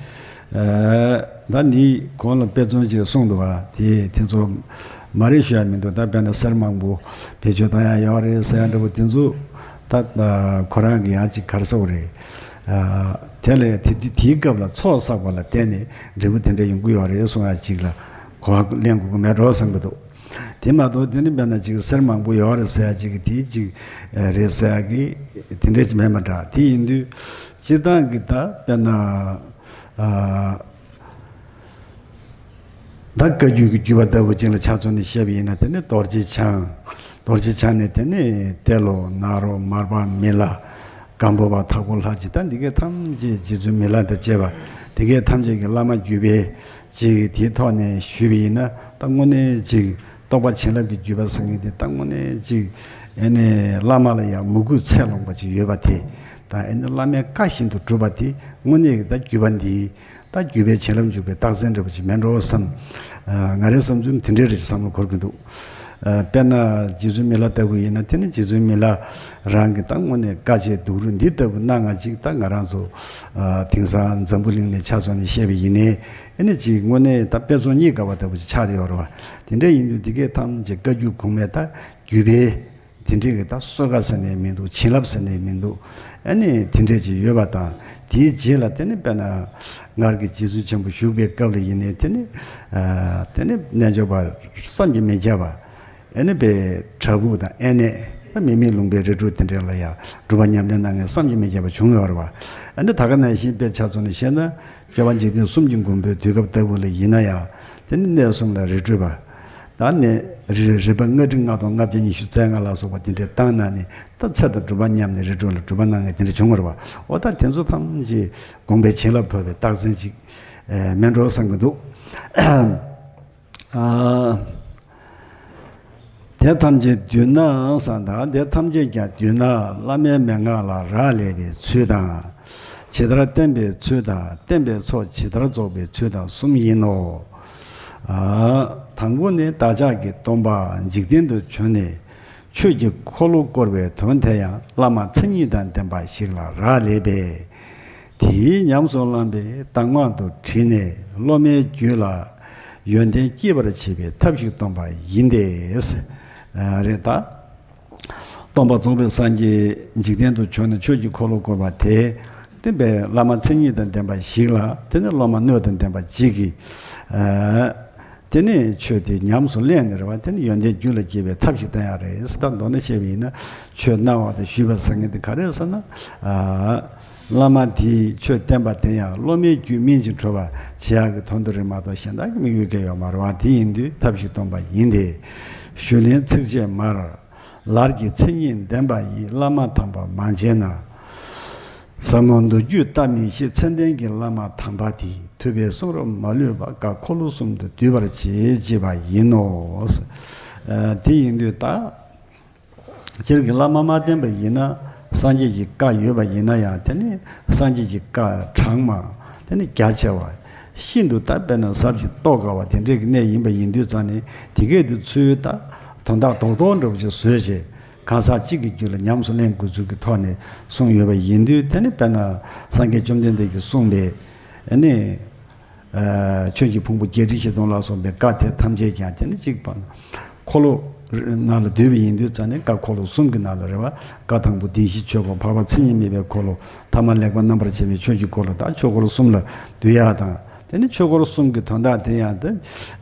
ཨ། ད་འདི་གོང་ལ་དཔེ་མཚོན་ཅིག་གསུངས་འདུག་བ། དེ་དེ་ཚོ་མ་རེད་ཞུ་ཡ་མི་འདུག་ད་དཔེར་ན་གསེར་མང་པོ་བེད་སྤྱོད་བཏང་ཡ་ཡོད་རེད་ཟེར་ཡ་འདྲ་པོ་དེ་ཚོ། ད་ཁོ་རང་གི་ཡང་ཅིག་ག་རེ་ཟེར་དགོས་རེད། ཨ། དེ་ལས་དེ་དེའི་སྐབས་ལ་ཚོགས་བསགས་པ་ལ་བརྟེན་ནས་འབྲས་བུ་དེ་འདྲ་ཡོང་གི་ཡོད་རེད་གསུང་ཡ་ཅིག་ལ་གོ་བ་ལེན་དགོས་ཀྱི་མེད་འགྲོ་བསམ་གྱི་འདུག་དེ་མ་གཏོགས་དེ་ནི་དཔེར་ན་ཅིག་གསེར་མང་པོ་ཡོད་རེད་ཟེར་ཡ་ཅིག་གི་དེ་ཅིག་རེད་ཟེར་ཡ་གི་དེ་འདྲ་ཅིག་མེད་མ་འདྲ། དེ་ཡིན་དུས་སྤྱིར་བཏང་གི་ད་དཔེར་ན། ཨ། ད་བཀའ་བརྒྱུད་ཀྱི་བརྒྱུད་པ་ལྟ་བུ་ཅིག་ལ་ཆ་མཚོན་ནས་བཤད་པ་ཡིན་ན། དེ་ནི་རྡོ་རྗེ་འཆང་། རྡོ་རྗེ་འཆང་ནས་དེ་ནི་ཏེ་ལོ། ནཱ་རོ། མར་པ། མི་ལ། སྒམ་པོ་པ། དྭགས་པོ་ལྷ་རྗེ། ད་འདི་གའི་ཐམས་ཅད། རྗེ་བཙུན་མི་ལ་དང་བཅས་པ་འདི་གའི་ཐམས་ཅད་ཀྱི་བླ་མ་བརྒྱུད་པའི་ཅིག་དེའི་ཐོག་ནས་ཞུས་པ་ཡིན་ན། ད་དངོས་གནས་ཅིག་རྟོགས་པ་བྱིན་རླབས་ཀྱི་བརྒྱུད་པ་ཟེར་མཁན་དེ་ད་དངོས་གནས་ཅིག་ཨེ་ནས་བླ་མ་ལ་ཡང་མོས་གུས་ཚད་ལོངས་པ་ཅིག་ཡོད་པ་དེ། དང་ཨེ་ནི་བླ་མའི་བཀའ་བཞིན་དུ་སྒྲུབ་པ་དེ་དངོས་གནས་ཀྱི་ད་བརྒྱུད་པ་འདི་ད་བརྒྱུད་པའི་བྱིན་རླབས་འཇུག་པའི་རྟགས་མཚན་འདྲ་པོ་ཅིག་མིན་འགྲོ་བསམ། ཨ། ང་རའི་བསམ་ཚུལ་དེ་འདྲའི་རེ་ཞིག་བསམ་བློ་འཁོར་གྱི་འདུག། ཨ། དཔེར་ན་རྗེ་བཙུན་མི་ལ་ལྟ་བུ་ཡིན་ན། དེ་ནི་རྗེ་བཙུན་མི་ལ་རང་གི་ད་དངོས་གནས་དཀའ་སྤྱད་སྡུག་རུས་འདི་ལྟ་བུ་གནང་ང་ཅིག་ད་ང་རང་ཚོ། ཨ། དེང་སང་འཛམ་བུ་གླིང་ནས་ཆ་མཚོན་ནས་བཤད་པ་ཡིན་ནའི། ཨེ་ནི་ཅིག་དངོས་གནས་ད་དཔེ་མཚོན་རྙེད་དཀའ་བ་ལྟ་བུ་ཅིག་ཆགས་བསྡད་ཡོད་རེད་བ། དེ་འདྲ་ཡིན་དུས་འདི་གའི་ཐམས་ཅད་བཀའ་བརྒྱུད་གོང་མའི་ད་བརྒྱུད་པའི་དེ་འདྲའི་གི་ད་གསོལ་ཁ་ཟེར་ནས་མི་འདུག། བྱིན་རླབས་ཟེར་ནས་མི་འདུག། ཨ་ནི་དེ་འདྲས་ཅིག་ཡོད་པ་དང་། དེའི་རྗེས་ལ་དེ་ནི་དཔེར་ན་སྔར་གྱི་རྗེ་བཙུན་ཆེན་པོ་བཞུགས་པའི་སྐབས་ལ་ཡིན་ནའི་དེ་ནི། ཨ། དེ་ནི་རྣལ་འབྱོར་པ་བསམ་གྱིས་མི་ཁྱབ་པ། ཨ་ནི་དཔེ་བྲག་ཕུག་དང་ཨེ་ནས་ད་མི་མེད་ལུང་པའི་རི་ཁྲོད་དེ་འདྲས་ལ་ཡང་སྒྲུབ་པ་ཉམས་ལེན་གནང་མཁན་བསམ་གྱིས་མི་ཁྱབ་པ་བྱུང་ཡོད་རེད་བ། ཨ་ནི་ད་ག་ནང་བཞིན་དཔེ་ཆ་མཚོན་ནས་བཤད་ན། སྐྱོབ་པ་འཇིག་རྟེན་གསུམ་གྱི་མགོན་པོའི་དུས་སྐབས་ལྟ་བུ་ལ་ཡིན་ན་ཡང་། དེ་ནི་གནས་གསུམ་ལ་རི་ཁྲོད་པ། ད་ནི་རི་རི་པ་ལྔ་ཁྲི་ལྔ་སྟོང་ལྔ་བརྒྱ་ཉི་ཤུ་རྩ་ལྔ་ལ་སོགས་པ་དེ་འདྲའི་བཏང་ན་ནི། ད་ཚེ་དང་སྒྲུབ་པ་མཉམ་ནས་རི་ཁྲོད་ལ་སྒྲུབ་པ་གནང་མཁན་དེ་འདྲ་བྱུང་བ་རེད་བ། འོ་ད་དེ་ཚོ་ཐམས་ཅད་དགོངས་པའི་བྱིན་རླབས་འཕོ་བའི་རྟགས་མཚན་ཅིག། ཨེ། མིན་འགྲོ་བསམ་གྱི་འདུག། ཨ། དེ་ཐམས་ཅད་བསྡུས་ན་ཟེར། ད་དེ་ཐམས་ཅད་ཀྱང་བསྡུས་ན་བླ་མའི་མན་ངག་ལ་རག་ལས་པའི་ཚུལ་དང་། ཇི་ལྟར་བསྟན་པའི་ཚུལ་དང་། བསྟན་པའི་ཚོགས་ཇི་ལྟར་རྫོགས་པའི་ཚུལ་དང་གསུམ་ཡིན་ནོ། ཨ། དང་པོ་ནི་བདག་ཅག་གི་སྟོན་པ་འཇིག་རྟེན་དུ་བྱོན་ནས་ཆོས་ཀྱི་འཁོར་ལོ་བསྐོར་བའི་དོན་དེ་ཡང་བླ་མ་མཚན་ཉིད་དང་ལྡན་པ་ཞིག་ལ་རག་ལས་པས། དེས་ཉམས་སུ་བླངས་པའི་གདམས་ངག་ཏུ་དྲིལ་ནས་སློབ་མའི་རྒྱུད་ལ་ཡོན་ཏན་སྐྱེད་པར་བྱེད་པའི་ཐབས་ཤིག་སྟོན་པ་ཡིན་ཏེ། ཨ། རེད་ད། སྟོན་པ་རྫོགས་པའི་སངས་རྒྱས་འཇིག་རྟེན་དུ་བྱོན་ནས་ཆོས་ཀྱི་འཁོར་ལོ་བསྐོར་བ་དེ། དེ་བས་བླ་མ་མཚན་ཉིད་དང་ལྡན་པ་ཞིག་ལ། དེ་ནི་སློབ་མ་སྣོད་དང་ལྡན་པ་ཅིག་གིས། ཨ། དེ་ནས་ཆོས་དེ་ཉམས་སུ་ལེན་ནས་རེད་བ། དེ་ནི་ཡོན་ཏན་རྒྱུད་ལ་སྐྱེ་བའི་ཐབས་ཤིག་བསྟན་ཡག་རེད་ཟེར། ད་མདོར་ན་བཤད་པ་ཡིན་ན། ཆོས་གནང་བ་དང་ཞུས་པ་ཟེར་མཁན་དེ་ག་རེ་ཟེར་ན། ཨ། བླ་མ་དེས་ཆོས་བསྟན་པ་དེ་ཡང་སློབ་མའི་རྒྱུད་སྨིན་ཅིང་གྲོལ་བར་བྱེད་ཡག་གི་དོན་དུ་རེད་མ་གཏོགས་གཞན་དག་གི་དམིགས་ཡུལ་གང་ཡང་ཡོད་མ་རེད་བ། དེ་ཡིན་དུས་ཐབས་ཤིག་སྟོན་པ་ཡིན་ཏེ། ཞུས་ལན་ཚིགས་བཅད་མར། ལར་གྱི་མཚན་ཉིད་ལྡན་པ་ཡིས་བླ་མ་དམ་པ་མ་མཇལ་ན། ཟབ་མོ་མདོ་རྒྱུད་ལྟ་མི་ཤེས། མཚན་ལྡན་གྱི་བླ་མ་དམ་པ་དེས། ཐུབ་པའི་གསུང་རབ་མ་ལུས་པ། བཀའ་འཁོར་ལོ་གསུམ་དུ་བསྡུས་པར་བྱེད། ཅེས་པ་ཡིན་ནོ། ཨ། དེ་ཡིན་དུས་ད། སྤྱིར་གྱི་བླ་མ་མ་བསྟེན་པ་ཡིན་ན། སངས་རྒྱས་ཀྱི་བཀའ་ཡོད་པ་ཡིན་ན་ཡང་། དེ་ནི་སངས་རྒྱས་ཀྱི་བཀའ་གྲངས་མང་། དེ་ནི་རྒྱ་ཆེ་བ། ཤིན་ཏུ་ད་དཔེར་ན་ཟབ་ཅིང་རྟོགས་དཀའ་བ་དེ་འདྲའི་གི་གནས་ཡིན་པ་ཡིན་དུས་ཙང་ནས། དེ་གས་དེ་ཚུལ་ད་དོན་དག་རྡོག་རྡོག་འདྲ་པོ་ཅིག་བཟོས་བྱས། གང་ཟག་གཅིག་གི་རྒྱུད་ལ་ཉམས་སུ་ལེན་དགོས་ཚུལ་གྱི་ཐོག་ནས་གསུངས་ཡོད་པ་ཡིན་དུས། དེ་ནི་དཔེར་ན་སངས་རྒྱས་བཅོམ་ལྡན་འདས་ཀྱིས་གསུངས་པའི། ཨ་ནི། ཨ། ཆོས་ཀྱི་ཕུང་པོ་བརྒྱད་ཁྲི་བཞི་སྟོང་ལ་སོགས་པའི་བཀའ་དེ་ཐམས་ཅད་ཀྱང་དེ་ནི་གཅིག་པ། འཁོར་ལོ་ནང་ལ་བསྡུས་པ་ཡིན་དུས་ཙང་ནས། བཀའ་འཁོར་ལོ་གསུམ་གྱི་ནང་ལ་རེད་བ། བཀའ་དང་པོ་བདེན་བཞིའི་ཆོས་འཁོར། འཕགས་པ་མཚན་ཉིད་མེད་པའི་འཁོར་ལོ། ཐ་མ་ལེགས་པར་རྣམ་པར་འབྱེད་པའི་ཆོས་ཀྱི་འཁོར་ལོ། ད་ཆོས་འཁོར་གསུམ་ལ་བསྡུ་ཡག་དང་། དེ་ནི་ཆོས་འཁོར་གསུམ་གྱི་དོན་དག་དེ་ཡང་དེ།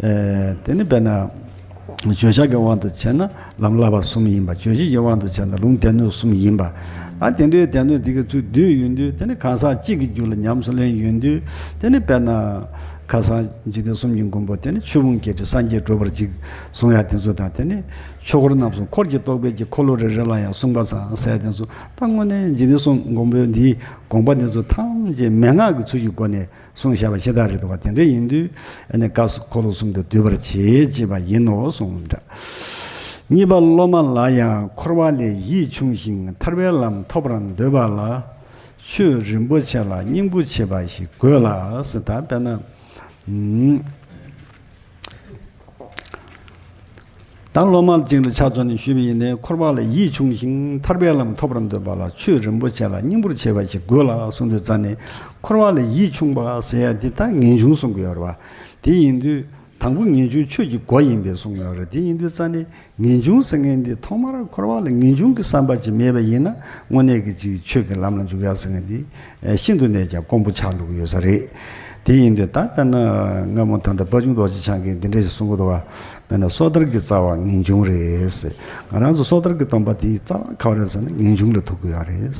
ཨ། དེ་ནི་དཔེར་ན། བརྗོད་བྱ་གི་དབང་དུ་བྱས་ན་ལམ་བསླབ་པ་གསུམ་ཡིན་པ། རྗོད་བྱེད་ཀྱི་དབང་དུ་བྱས་ན་ལུང་སྡེ་སྣོད་གསུམ་ཡིན་པ། ཨ། དེ་འདྲའི་སྡེ་སྣོད་འདི་ག་ཚུར་བསྡུས་ཡོང་དུས། དེ་ནི་གང་ཟག་གཅིག་གི་རྒྱུད་ལ་ཉམས་སུ་ལེན་ཡོང་དུས། དེ་ནི་དཔེར་ན་ཁ་སང་འཇིག་རྟེན་གསུམ་གྱི་མགོན་པོ་དེ་ནི་ཆོས་ཕུང་བརྒྱད་ཁྲི་སངས་རྒྱས་འགྲུབ་པར་བྱེད་གསུང་ཡག་དེ་ཚོ་དང་། དེ་ནི་ཆོས་འཁོར་རྣམ་གསུམ། འཁོར་གྱི་རྟོག་པའི་གི་འཁོར་ལོ་རེ་རེ་ལ་ཡང་གསུངས་པ་ཙང་ཟེར་དེ་ཚོ། ད་དངོས་གནས་འཇིག་རྟེན་གསུམ་མགོན་པོ་འདིའི་དགོངས་པ་འདི་ཚོ་ཐམས་ཅད་མན་ངག་གི་ཚུལ་གྱི་སྒོ་ནས་གསུངས་བཞག་པ་ཤ་སྟག་རེད་འདུག་བ། དེ་འདྲ་ཡིན་དུས། ཨ་ནི་བཀའ་འཁོར་ལོ་གསུམ་དུ་བསྡུས་པར་བྱེད། ཅེས་པ་ཡིན་ནོ་གསུངས་འདྲ། གཉིས་པ་སློབ་མ་ལ་ཡང་འཁོར་བ་ལས་ཡིད་ཕྱུང་ཞིང་ཐར་པའི་ལམ་ཐོབ་པར་འདོད་པ་ལ། ཆོས་རིན་པོ་ཆེ་ལ་སྙིང་པོ་བྱེད་པ་ཞིག་དགོས་ལ་ཟེར། ད་དཔེར་ན། ཨུམ། ད་སློབ་མ་ཅིག་ལ་ཆ་མཚོན་ནས་ཞུས་པ་ཡིན་ནའི། འཁོར་བ་ལ་ཡིད་ཕྱུང་ཞིང་ཐར་པའི་ལམ་ཐོབ་པར་འདོད་པ་ལ། ཆོས་རིན་པོ་ཆེ་ལ་སྙིང་པོར་བྱེད་པ་ཞིག་དགོས་ལ་གསུངས་དུས་ཙང་ནས། འཁོར་བ་ལ་ཡིད་ཕྱུང་བ་ཟེར་ཡ་དེ་ད་ངེས་འབྱུང་གསུང་གི་ཡོད་རེད་བ། དེ་ཡིན་དུས་དང་པོ་ངེས་འབྱུང་ཆོས་ཀྱི་སྒོ་ཡིན་པས་གསུངས་ཡོད་རེད། དེ་ཡིན་དུས་ཙང་ནས་ངེས་འབྱུང་ཟེར་མཁན་འདི། ཐོག་མར་འཁོར་བ་ལ་ངེས་འབྱུང་གི་བསམ་པ་ཅིག་མེད་པ་ཡིན་ན། དངོས་གནས་ཀྱི་ཅིག་ཆོས་ཀྱི་ལམ་ལ་འཇུག་ཡ་ཟེར་མཁན་འདི། ཨེ། ཤིན་ཏུ་ནས་ཀྱང་དཀོན་པོ་ཆགས་འགྲོ་གི་ཡོད་ས་རེད། དེ་ཡིན་དུས་ད་དཔེར་ན་སྔ་མོ་ད་ལྟ་དཔལ་ཆུང་རྡོ་རྗེ་འཆང་གིས་འདི་འདྲ་ཞིག་གསུང་གི་འདུག་བ། དཔེར་ན་སོ་ཐར་གྱི་རྩ་བ་ངེས་འབྱུང་རེད། ང་རང་ཚོ་སོ་ཐར་གྱི་སྟོན་པ་དེའི་རྩ་བ་ག་བ་རེད་ཟེར་ན་ངེས་འབྱུང་ལ་ཐུག་གི་ཡོད་རེད།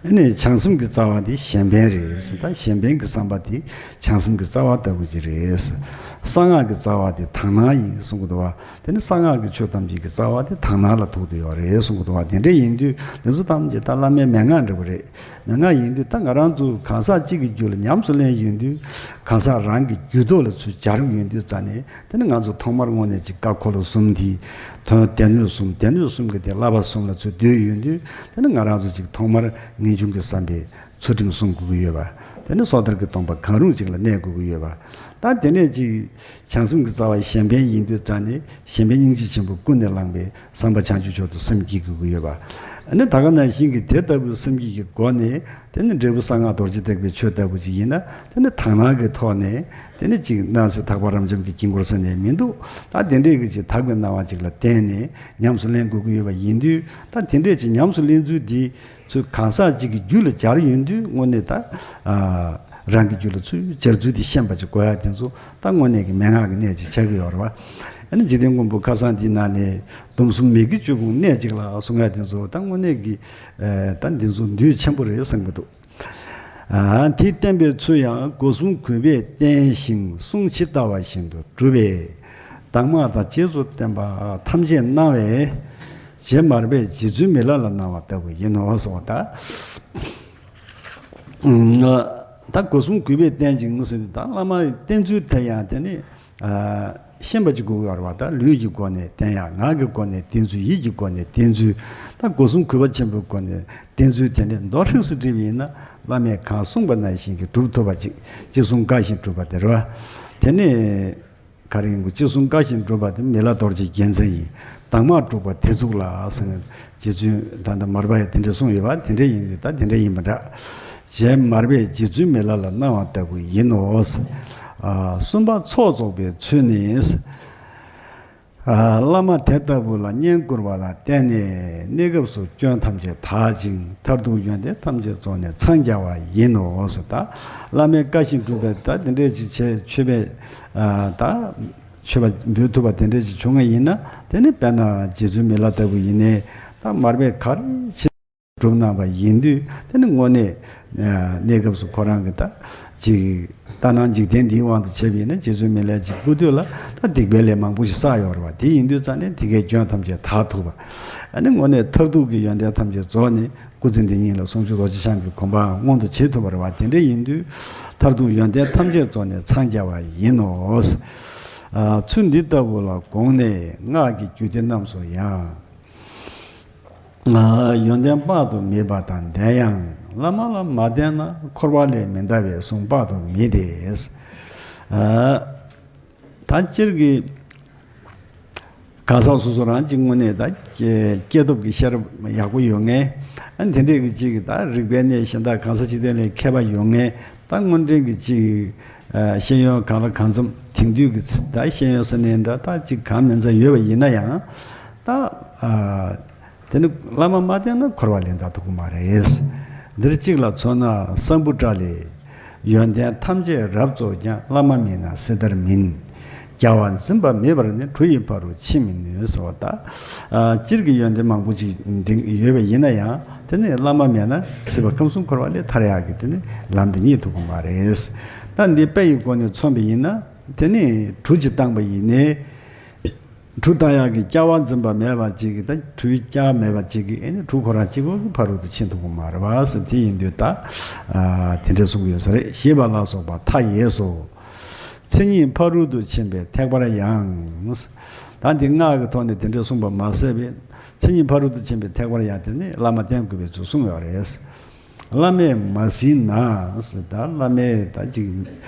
ཨ་ནི་བྱང་སེམས་ཀྱི་རྩ་བ་དེ་གཞན་ཕན་རེད། ད་གཞན་ཕན་གྱི་བསམ་པ་དེ་བྱང་སེམས་ཀྱི་རྩ་བ་ལྟ་བུ་ཅིག་རེད། གསང་སྔགས་ཀྱི་རྩ་བ་དེ་དག་སྣང་ཡིན་གསུང་གི་འདུག་བ། དེ་ནི་གསང་སྔགས་ཀྱི་ཆོས་ཐམས་ཅད་ཀྱི་རྩ་བ་དེ་དག་སྣང་ལ་ཐུག་བསྡད་ཡོད་རེད་གསུང་གི་འདུག་བ། དེ་འདྲ་ཡིན་དུས་འདི་ཚོ་ཐམས་ཅད་ད་བླ་མའི་མན་ངག་འདྲ་པོ་རེད། མན་ངག་ཡིན་དུས་ད་ང་རང་ཚོ་གང་ཟག་གཅིག་གི་རྒྱུད་ལ་ཉམས་སུ་ལེན་ཡོང་དུས། གང་ཟག་རང་གི་རྒྱུད་ཐོག་ལ་ཚུར་སྦྱར་ཡོང་དུས་ཙང་ནས། དེ་ནི་ང་ཚོ་ཐོག་མར་དངོས་གནས་ཅིག་བཀའ་འཁོར་ལོ་གསུམ་འདི་དོན་སྡེ་སྣོད་གསུམ། སྡེ་སྣོད་གསུམ་གྱི་དེ་བསླབ་པ་གསུམ་ལ་ཚུར་བསྡུས་ཡོང་དུས། དེ་ནི་ང་རང་ཚོ་ཅིག་ཐོག་མར་ངེས་ ཆུང་གི་བསམ་པའི་ཚུལ་ཁྲིམས་སྲུང་དགོས་ཀྱི་ཡོད་པ། དེ་ནས་སོ་ཐར་གྱི་སྡོམ་པ་གང་རུང་ཅིག་ལ་གནས་དགོས་ཀྱི་ཡོད་པ། ད་དེ་ནས་ཅིག་བྱང་སེམས་ཀྱི་རྩ་བ་གཞན་ཕན་ཡིན་དུས་ཙང་ནས་གཞན་ཕན་སྙིང་རྗེ་ཆེན་པོ་ཀུན་ནས་བསླངས་པའི་བསམ་པ་བྱང་ཆུབ་མཆོག་ཏུ་སེམས་བསྐྱེད་དགོས་ཀྱི་ཡོད་པ། ཨ་ནི་ད་ག་ནང་བཞིན་གྱི་དེ་ལྟ་བུའི་སེམས་བསྐྱེད་ཀྱི་སྒོ་ནས་དེ་ནི་འབྲས་བུ་གསང་སྔགས་རྡོ་རྗེ་ཐེག་པའི་ཆོས་ལྟ་བུ་ཅིག་ཡིན་ན། དེ་ནི་དག་སྣང་གི་ཐོག་ནས་དེ་ནི་ཅིག་སྣང་སྲིད་ཐེག་པ་རབ་འབྱམས་ཀྱི་དཀྱིལ་འཁོར་ཟེར་ནས་མི་འདུག་ད་དེ་འདྲས་ཀྱི་ཅིག་དག་པའི་སྣང་བ་ཅིག་ལ་བརྟེན་ནས་ཉམས་སུ་ལེན་དགོས་ཀྱི་ཡོད་པ་ཡིན་དུས། ད་དེ་འདྲས་ཀྱི་ཉམས་སུ་ལེན་ཚུལ་འདི་ཚུལ་གང་ཟག་གཅིག་གི་རྒྱུད་ལ་སྦྱར་ཡོང་དུས་དངོས་གནས་ད་ཨ་རང་གི་རྒྱུད་ལ་ཚུལ་སྦྱར་ཚུལ་དེ་ཤེས་པ་ཅིག་དགོས་ཡ་དེ་ཚོ་ད་དངོས་གནས་ཀྱི་མན་ངག་གི་གནད་ཅིག་ཆགས་ཀྱི་ཡོད་རེད་བ། ཨ་ནི་འཇིག་རྟེན་མགོན་པོ་ཁ་སང་འདིའི་ནང་ནས་སྡོམ་གསུམ་མི་དགེ་བཅུ་སྤོང་གནད་གཅིག་ལ་གསུང་ཡ་དེ་ཚོ་ད་དངོས་གནས་ཀྱི་ཨ་ད་འདི་ཚོ་འདུས་ཆེན་པོ་རེད་བསམ་གྱི་འདུག་ཨ་དེ་བསྟན་པའི་ཚུལ་ཡང་སྒོ་གསུམ་གུས་པས་བསྟེན་ཞིང་གསུང་ཇི་ལྟ་བ་བཞིན་དུ་སྒྲུབ་པས། གདམས་ངག་དང་རྗེས་སུ་བསྟན་པ་ཐམས་ཅད་གནང་བས། རྗེ་མར་པས་རྗེ་བཙུན་མི་ལ་ལ་གནང་བ་ལྟ་བུ་ཡིན་ནོ་གསུངས་པ་དང་། ད་སྒོ་གསུམ་གུས་པས་བསྟེན་ཅིང་ཟེར་དུས་ད་བླ་མ་བསྟེན་ཚུལ་དེ་ཡང་དེ་ནི་ཨ་ཤེས་པ་ཅིག་དགོས་ཀྱི་ཡོད་རེད་བ། ད་ལུས་ཀྱི་སྒོ་ནས་བསྟེན་ཡ། ངག་གི་སྒོ་ནས་བསྟེན་ཚུལ། ཡིད་ཀྱི་སྒོ་ནས་བསྟེན་ཚུལ། ད་སྒོ་གསུམ་གུས་པ་ཆེན་པོའི་སྒོ་ནས་བསྟེན་ཚུལ་དེ་འདྲ་མདོར་ཧྲིལ་སུ་བསྒྲིལ་བ་ཡིན་ན། བླ་མས་གང་གསུངས་པ་ནང་བཞིན་གྱི་སྒྲུབ་ཐུབ་པ་ཅིག་ཅེས་གསུངས། བཀའ་བཞིན་སྒྲུབ་པ་དེ་རེད་བ། དེ་ནས་ག་རེ་ཡིན་དགོས། ཅེས་གསུངས། བཀའ་བཞིན་སྒྲུབ་པ་དེ་མི་ལ་རྡོ་རྗེའི་རྒྱལ་མཚན་ཡིན། གདམས་ངག་སྒྲུབ་པ་དེ་ཚུགས་ལ་ཟེར་ནས་རྗེ་བཙུན་ད་ལྟ་མར་པ་ཡིས་དེ་འདྲ་གསུངས་ཡོད་པ། དེ་འདྲ་ཡིན་དུས་ད་དེ་འདྲ་ཡིན་པ་འདྲ། རྗེ་མར་པས་རྗེ་བཙུན་མི་ལ་ལ་གནང་བ་ལྟ་བུ་ཡིན་ནོ། ཨ་གསུམ་པ་ཚོགས་རྫོགས་པའི་ཚུལ་ནི། ཨ་བླ་མ་དེ་ལྟ་བུ་ལ་བསྙེན་བཀུར་བ་ལ་བརྟེན་ནས་གནས་སྐབས་སུ་སྐྱོན་ཐམས་ཅད་དག་ཅིང་མཐར་ཐུག་ཡོན་ཏན་ཐམས་ཅད་རྫོགས་ནས་འཚང་རྒྱ་བ་ཡིན་ནོ་ཟེར། ད་བླ་མའི་བཀའ་བཞིན་སྒྲུབ་པའི་ད་དེ་འདྲས་ཅིག་བྱས་མཆོད་པའི་ཨ་ད་མཆོད་པ་འབུལ་ཐུབ་པ་དེ་འདྲས་ཅིག་བྱུང་བ་ཡིན་ན། དེ་ནི་དཔེར་ན་རྗེ་བཙུན་མི་ལ་ལྟ་བུ་ཡིན་ནའི་ད་མར་པས་ག་རེ་བྱས་སྒྲུབ་གནང་བ་ཡིན་དུས། དེ་ནི་དངོས་གནས་ཨ་གནས་སྐབས་སུ་ཁོ་རང་གི་ད་ཅིག་ལྟར་སྣང་འཇིག་རྟེན་འདིའི་དབང་དུ་བྱས་པ་ཡིན་ན། རྗེ་བཙུན་མི་ལས་ཀྱི་སྐུ་དུས་ལ་ད་སྡིག་པའི་ལས་མང་པོ་ཞིག་བསགས་ཡོད་རེད་བ། དེ་ཡིན་དུས་ཙང་ནས་དེ་གའི་སྐྱོན་ཐམས་ཅད་དག་ཐུབ་པ། ཨ་ནི་དངོས་གནས་མཐར་ཐུག་གི་ཡོན་ཏན་ཐམས་ཅད་རྫོགས་ནས་སྐུ་ཚེ་འདི་ཉིད་ལ་ཟུང་འཇུག་རྡོ་རྗེ་འཆང་གི་གོ་འཕང་མངོན་དུ་བྱེད་ཐུབ་པ་རེད་བ། དེ་འདྲ་ཡིན་དུས་མཐར་ཐུག་ཡོན་ཏན་ཐམས་ཅད་རྫོགས་ནས་འཚང་རྒྱ་བ་ཡིན་ནོ། ཨ་ཚུལ་འདི་ལྟ་བུ་ལ་དགོངས་ནས་སྔགས་ཀྱི་རྒྱུད་སྡེ་རྣམས་སུ་ཡང་། ཡོན་ཏན་དཔག་ཏུ་མེད་པ་དང་ལྡན་ཡང་། བླ་མ་ལ་མ་བརྟེན་ན་འཁོར་བ་ལས་མི་འདའ་བའི་གསུང་དཔག་ཏུ་མེད་དེ། ད་སྤྱིར་གྱི་གང་ཟག་སོ་སོ་རང་གཅིག་དངོས་གནས་ད་སྐྱེ་སྐྱེས་སྟོབས་ཀྱི་ཤེས་རབ་ཡག་པོ་ཡོད་མཁན། ཨ་དེ་འདྲས་ཀྱི་གཅིག་ད་རིག་པའི་གནས་གཞན་དག་གང་ཟག་ཅིག་དེ་ལས་མཁས་པ་ཡོད་མཁན། ད་དངོས་འབྲེལ་གྱི་གཅིག་ཤེས་ཡོན་གང་ལ་གང་འཚམ་དེང་དུས་ཀྱི་ད་ཤེས་ཡོན་ཟེར་ནའི་འདྲ་ད་གཅིག་གང་མིན་ཙམ་ཡོད་པ་ཡིན་ན་ཡང་། ད་ཨ། དེ་ནི་བླ་མ་མ་བསྟེན་ན་འཁོར་བ་ལས་འདའ་ཐུབ་ཀྱི་མ་རེད། འདིར་གཅིག་ལ་མཚོན་ན་སམ་བྷོ་ཊ་ལས། ཡོན་ཏན་ཐམས་ཅད་རབ་རྫོགས་ཀྱང་། བླ་མ་མེད་ན་སྲི་ཐར་མིན། རྒྱལ་བ་འཛིན་པ་མེད་པར་ནི། གྲུ་ཡི་ཕ་རོལ་ཕྱིན་མི་ནུས་ཟེར་བ་ད། ཨ་སྤྱིར་གྱི་ཡོན་ཏན་མང་པོ་ཅིག་འདི་ཡོད་པ་ཡིན་ན་ཡང་། དེ་ནི་བླ་མ་མེད་ན་སྲིད་པ་ཁམས་གསུམ་འཁོར་བ་ལས་ཐར་ཡག་གི་དེ་ནི་ལམ་དེ་རྙེད་ཐུབ་ཀྱི་མ་རེད། ད་འདི་དཔེ་ཡི་སྒོ་ནས་མཚོན་པ་ཡིན་ན། དེ་ནི་གྲུ་ཅིག་བཏང་པ་ཡིན་ནའི། གྲུ་བཏང་ཡག་གི་རྐྱལ་བ་འཛིན་པ་མེད་པ་ཅིག་གིས། ད་གྲུའི་རྐྱལ་མེད་པ་ཅིག་གིས་ཨེ་ནི་གྲུ་ཁོ་རང་གཅིག་པོ་གིས་ཕ་རོལ་ཏུ་ཕྱིན་ཐུབ་ཀྱི་མ་རེད་བ་ཟེར། དེ་ཡིན་དུས་ད་ཨ་དེ་འདྲ་གསུང་གི་ཡོད་ས་རེད། ཞེས་པ་ལ་སོགས་པ་མཐའ་ཡས་སོ། མཚན་ཉིད་ཕ་རོལ་ཏུ་ཕྱིན་པའི་ཐེག་པར་ཡང་། ད་འདི་སྔགས་ཀྱི་ཐོག་ནས་དེ་འདྲ་གསུངས་པ་མ་ཟད་པའི། མཚན་ཉིད་ཕ་རོལ་ཏུ་ཕྱིན་པའི་ཐེག་པར་ཡང་དེ་ནི་བླ་མ་བསྟེན་དགོས་པའི་ཚུལ་གསུངས་ཡོད་རེད། བླ་མས་མ་ཟིན་ན་ཟེར། ད་བླ་མས་ད་ཅིག་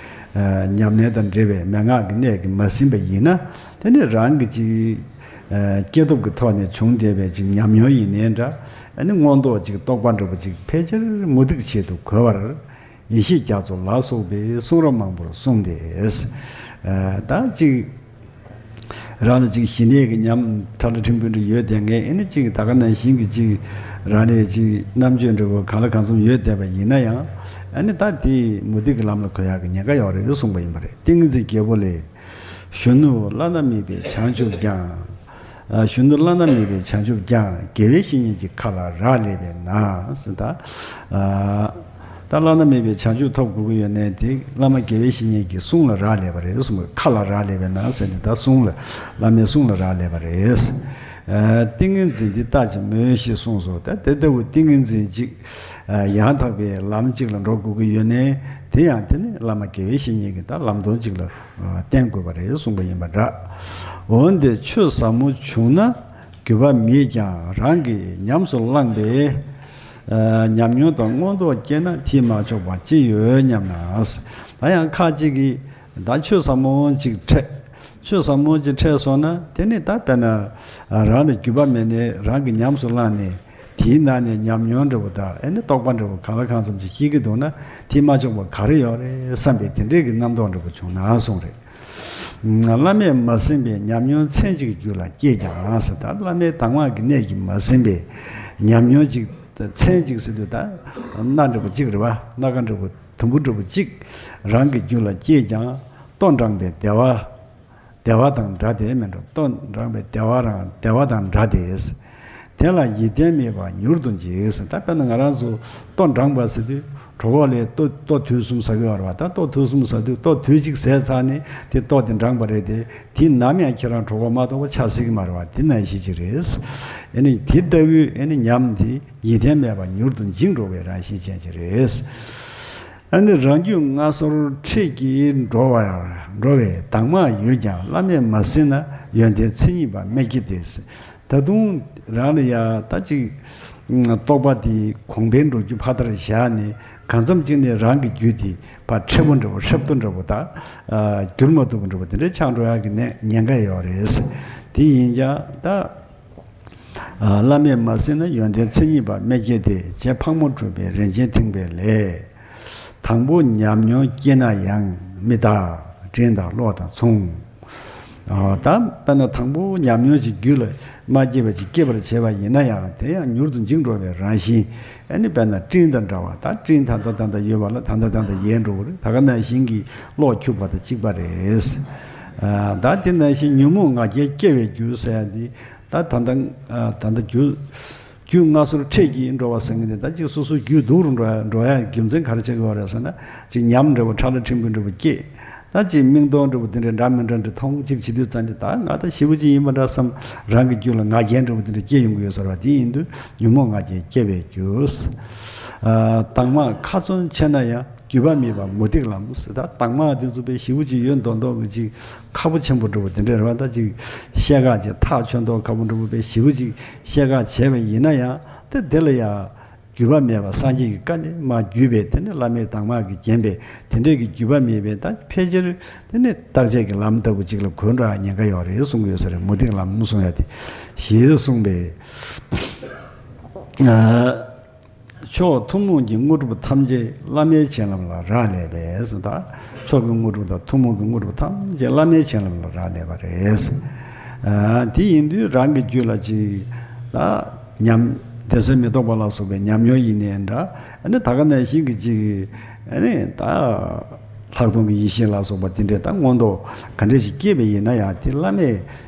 ཨ་ཉམས་ལེན་དང་འབྲེལ་བའི་མན་ངག་གི་གནད་ཀྱིས་མ་ཟིན་པ་ཡིན་ན། དེ་ནི་རང་གི་ཅིག་ཨ་སྐྱེས་སྟོབས་ཀྱི་ཐོག་ནས་བྱུང་བསྡད་པའི་ཅིག་ཉམས་མྱོང་ཡིན་ནའི་འདྲ། ཨ་ནི་མངོན་རྟོགས་ཅིག་རྟོགས་པ་འདྲ་པོ་ཅིག་ཕལ་ཆེར་མུ་སྟེགས་ཆེད་དུ་གོ་བར། ཡེ་ཤེས་རྒྱ་མཚོ་ལ་སོགས་པའི་གསུང་རབ་མང་པོར་གསུངས་ཏེ། ཨ་ད་ཅིག་རང་ལ་ཅིག་ཞི་གནས་ཀྱི་ཉམས། ཁྲ་ཁྲ་ཁྲིམས་ཕུ་འདྲ་ཡོད་བསྡད་མཁན། ཨེ་ནི་ཅིག་ད་ག་ནང་བཞིན་གྱི་ཅིག་རང་ལས་ཅིག་རྣམ་དཔྱོད་འདྲ་པོ་གང་ལ་གང་འཚམ་ཡོད་བསྡད་པ་ཡིན་ན་ཡང་། ཨ་ནི་ད་དེ་མུ་སྟེགས་ཀྱི་ལམ་ལ་འགོད་ཡག་གི་ཉེན་ཁ་ཡོད་རེད་གསུངས་པ་ཡིན་པ་རེད། ཏིང་ངེ་འཛིན་རྒྱལ་པོ་ལས། གཞོན་ནུ་བླ་ན་མེད་པའི་བྱང་ཆུབ་ཀྱང་། ཨ་གཞོན་ནུ་བླ་ན་མེད་པའི་བྱང་ཆུབ་ཀྱང་། དགེ་བའི་བཤེས་གཉེན་གྱི་ཁ་ལ་རག་ལས་པས་ན་ཟེར། ད་ཨ་ད་བླ་ན་མེད་པའི་བྱང་ཆུབ་ཐོབ་དགོས་ཀྱི་ཡོད་ནའི་དེ་བླ་མ་དགེ་བའི་བཤེས་གཉེན་གྱི་གསུང་ལ་རག་ལས་པ་རེད་གསུངས་པ། ཁ་ལ་རག་ལས་པས་ན་ཟེར་ནས་ད་གསུང་ལ། བླ་མའི་གསུང་ལ་རག་ལས་པ་རེད། ཨ་ཏིང་ངེ་འཛིན་འདི་ལྟ་ཅི་སྨོས་ཞེས་གསུངས་སོ། ད་དེ་ལྟ་བུ་ཏིང་ངེ་འཛིན་ཅིག་ཨ་ཡང་དག་པའི་ལམ་ཅིག་ལ་འགྲོ་དགོས་ཀྱི་ཡོད་ནའི་དེ་ཡང་དེ་ནི་བླ་མ་དགེ་བའི་བཤེས་གཉེན་གྱི་ད་ལམ་སྟོན་ཅིག་ལ་ཨ་བསྟེན་དགོས་པ་རེད་གསུངས་པ་ཡིན་པ་འདྲ། འོན་ཏེ་ཆོས་ཟབ་མོ་བྱུང་ན་གུས་པ་མེད་ཀྱང་རང་གིས་ཉམས་སུ་བླངས་པས་ ཨ། ཉམས་མྱོང་དང་མངོན་རྟོགས་སྐྱེས་ན་དེས་མ་ཆོག་པ་ཅི་ཡོད་སྙམ་ན། ད་ཡང་ཁ་ཅིག་གིས་ད་ཆོས་ཟབ་མོ་ཅིག་འཕྲད། ཆོས་ཟབ་མོ་ཅིག་འཕྲད་སོང་ན་དེ་ནི་ད་དཔེར་ན་རང་ལ་རྒྱུས་པ་མེད་ནས་རང་གིས་ཉམས་སུ་བླངས་ནས་དེའི་ནང་ནས་ཉམས་མྱོང་འདྲ་བོ་དང་ཨེ་ནི་རྟོགས་པ་འདྲ་བོ་གང་ལ་གང་འཚམ་ཅིག་སྐྱེ་གི་འདུག་ན་དེས་མ་ཆོག་པ་ག་རེ་ཡོད་རེད་བསམ་པའི་དེ་འདྲའི་གི་རྣམ་རྟོག་འདྲ་བོ་བྱུང་ན་གསུངས་རེད། བླ་མས་མ་ཟིན་པའི་ཉམས་མྱོང་ཚན་གཅིག་རྒྱུད་ལ་སྐྱེས་ཀྱང་ཟེར། ད་བླ་མའི་དྭངས་མ་གི་གནད་ཀྱིས་མ་ཟིན་པའི་ཉམས་མྱོང་གཅིག་ཚན་གཅིག་ཟེར་དུས་ད་སྣ་འདྲ་པོ་གཅིག་རེད་བ། སྣ་ཁ་འདྲ་པོ་དུམ་བུ་འདྲ་པོ་གཅིག་རང་གི་རྒྱུད་ལ་སྐྱེས་ཀྱང་ལྟོ་འགྲངས་པའི་བདེ་བ། བདེ་བ་དང་འདྲ་སྟེ་མིན་འགྲོ། ལྟོ་འགྲངས་པའི་བདེ་བ་རང་བདེ་བ་དང་འདྲ་སྟེ། དེ་ལ་ཡིད་བརྟན་མེད་པར་མྱུར་དུ་འཇིག་ཟེར། ད་དཔེར་ན་ང་རང་ཚོ་ལྟོ་འགྲངས་པ་ཟེར་དུས་གྲོད་ཁོག་ལས་ལྟོ་ལྟོ་དུས་གསུམ་ཟ་གི་ཡོད་རེད་བ། ད་ལྟོ་དུས་གསུམ་ཟ་དུས་ལྟོ་དུས་གཅིག་ཟས་ཚར་ནས་དེ་ལྟོ་དེ་འགྲངས་པ་རེད་དེ། དེ་ནམ་ཡང་ཁྱེད་རང་གྲོད་ཁོག་མ་ལྟོགས་པ་ཆགས་སྲིད་ཀྱི་མ་རེད་བ། དེ་ནང་བཞིན་ཅིག་རེད། ཨེ་ནི་དེ་ལྟ་བུའི་ཨེ་ནི་ཉམས་དེ་ཡིད་བརྟན་མེད་པར་མྱུར་དུ་འཇིག་འགྲོ་བའི་རང་བཞིན་ཅན་ཅིག་རེད། ཨ་ནི་རང་རྒྱུད་མངའ་གསོལ་ཁྲིད་ཀྱིས་འགྲོ་བར་འགྲོ་བའི་དྭངས་མ་ཡོད་ཀྱང་བླ་མས་མ་ཟིན་ན་ཡོན་ཏན་མཚན་ཉིད་པ་མི་སྐྱེ་སྟེ། ད་དུང་རང་ལ་ཡ་ད་ཅིག་རྟོགས་པ་དེ་གོང་འཕེལ་འགྲོ་རྒྱུ་ཕར་དར་བཞག་ནས་གང་འཚམ་ཅིག་ནས་རང་གི་རྒྱུད་དེ་ཕར་འཕྲལ་པོ་འདྲ་པོ་ཧྲབ་ཏོ་འདྲ་པོ་ད་བསྒྱུར་མ་ཐུབ་པ་འདྲ་པོ་དེ་འདྲ་ཆགས་འགྲོ་ཡག་གི་ནས་ཉེན་ཁ་ཡོད་རེད། དེ་ཡིན་ཀྱང་ད། བླ་མས་མ་ཟིན་ན་ཡོན་ཏན་མཚན་ཉིད་པ་མི་སྐྱེ་སྟེ། རྗེ་ཕག་མོ་གྲུ་པའི་རིན་ཆེན་ཐེག་པའི་ལས། དང་པོ་ཉམས་མྱོང་སྐྱེས་ན་ཡང་མི་རྟག་དྲིན་དང་བློ་དང་མཚུངས། ད་དཔེར་ན་དང་པོ་ཉམས་མྱོང་ཅིག་རྒྱུད་ལ་མ་སྐྱེས་པ་ཅིག་སྐྱེས་པར་བྱས་པ་ཡིན་ན་ཡང་དེ་ཡང་མྱུར་དུ་འཇིག་འགྲོ་བའི་རང་བཞིན། ཨ་ནི་དཔེར་ན་སྤྲིན་དང་འདྲ་བ། ད་སྤྲིན་ད་ལྟ་ད་ལྟ་ཡོད་པ་ལ་ད་ལྟ་ད་ལྟ་ཡལ་འགྲོ་གི་རེད། ད་ག་ནང་བཞིན་གྱི་གློག་འཁྱུག་པ་དང་གཅིག་པ་རེད། ད་དེ་ནང་བཞིན་ཉོན་མོངས་ང་རྒྱལ་སྐྱེ་བའི་རྒྱུ་ཟེར་ཡ་དེ། ད་ད་ལྟ་ད་ལྟ་རྒྱུ་རྒྱུ་མངའ་གསོལ་ཁྲིད་ཀྱིས་འགྲོ་བ་ཟེར་མཁན་དེ། ད་ཅིག་སོ་སོའི་རྒྱུད་སྡུག་རུ་འགྲོ་ཡ་འགྲོ་ཡ་རྒྱུ་མཚན་ག་རེ་བྱེད་དགོས་རེད་ཟེར་ན། ཅིག་ཉམས་འདྲ་བོ་ཁྲ་ལ་ཕྲན་བུ་འདྲ་བོ་སྐྱེས། ད་ཅིག་མིག་མཐོང་འདྲ་བོ་དེ་འདྲ་འདྲ་མི་འདྲ་འདྲ་མཐོང་ཅིག་བྱེད་དུས་ཙམ་གྱི་ད་ང་ད་ཞེ་པོ་ཅིག་ཡིན་པ་འདྲ་བསམ། རང་གི་རྒྱུད་ལ་ང་རྒྱལ་འདྲ་བོ་དེ་འདྲ་སྐྱེ་ཡོང་གི་ཡོད་ཟེར་བ་དེ་ཡིན་དུས་ཉོན་མོངས་ང་རྒྱལ་སྐྱེ་བའི་རྒྱུ། དྭངས་མ་ཁ་ཚོན་ཆེ་ན་ཡང་། རྒྱུད་པ་མེད་པ་མུ་སྟེགས་ལམ་ཟེར། ད་དྭངས་མ་དེ་ཚོ་དཔེ་ཞེ་པོ་ཅིག་ཡོད་མདོག་མདོག་གི་ཅིག་ཁ་པོ་ཆེན་པོ་འདྲ་བོ་དེ་འདྲ་རེད་བ། ད་ཅིག་བཤད་ག་ཅིག་ཐག་ཆོད་མདོག་ཁ་པོ་འདྲ་བོ་དཔེ་ཞེ་པོ་ཅིག་བཤད་ག་བྱས་པ་ཡིན་ན་ཡང་དེ་དེ་ལ་ཡ་རྒྱུད་པ་མེད་པ་སངས་རྒྱས་ཀྱི་བཀའ་ནི་མ་བརྒྱུད་པའི་དེ་ནི་བླ་མའི་དྭངས་མ་གིས་བརྒྱན་པའི་དེ་འདྲས་ཀྱི་རྒྱུད་པ་མེད་པའི་ད་ཕལ་ཆེར་དེ་ནི་བརྟག་དཔྱད་ཀྱི་ལམ་ལྟ་བུ་ཅིག་ལ་གོལ་འགྲོ་ཡ་ཉེན་ཁ་ཡོད་རེད་གསུང་གི་ཡོད་ས་རེད། མུ་སྟེགས་ལམ་གསུང་ཡ་དེ་ཞེས་གསུངས་པས། ཕྱོགས་ཐུན་མོང་གི་དངོས་གྲུབ་ཐམས་ཅད་བླ་མའི་བྱིན་རླབས་ལ་རག་ལས་པས་ཟེར། ད་ཕྱོགས་ཀྱི་དངོས་གྲུབ་དང་ཐུན་མོང་གི་དངོས་གྲུབ་ཐམས་ཅད་བླ་མའི་བྱིན་རླབས་ལ་རག་ལས་པ་རེད་ཟེར། ཨ། དེ་ཡིན་དུས་རང་གི་རྒྱུད་ལ་ཅིག་ད་ཉམས་བདེ་གསལ་མི་རྟོག་པ་ལ་སོགས་པའི་ཉམས་མྱོང་ཡིན་ནའི་འདྲ། ཨ་ནི་ད་ག་ནང་བཞིན་གྱི་ཅིག་ཨ་ནི་ད་ལྷག་མཐོང་གི་ཡེ་ཤེས་ལ་སོགས་པ་དེ་འདྲས་ད་མངོན་རྟོགས་ག་འདྲས་ཞིག་སྐྱེས་པ་ཡིན་ན་ཡང་དེ་བླ་མས་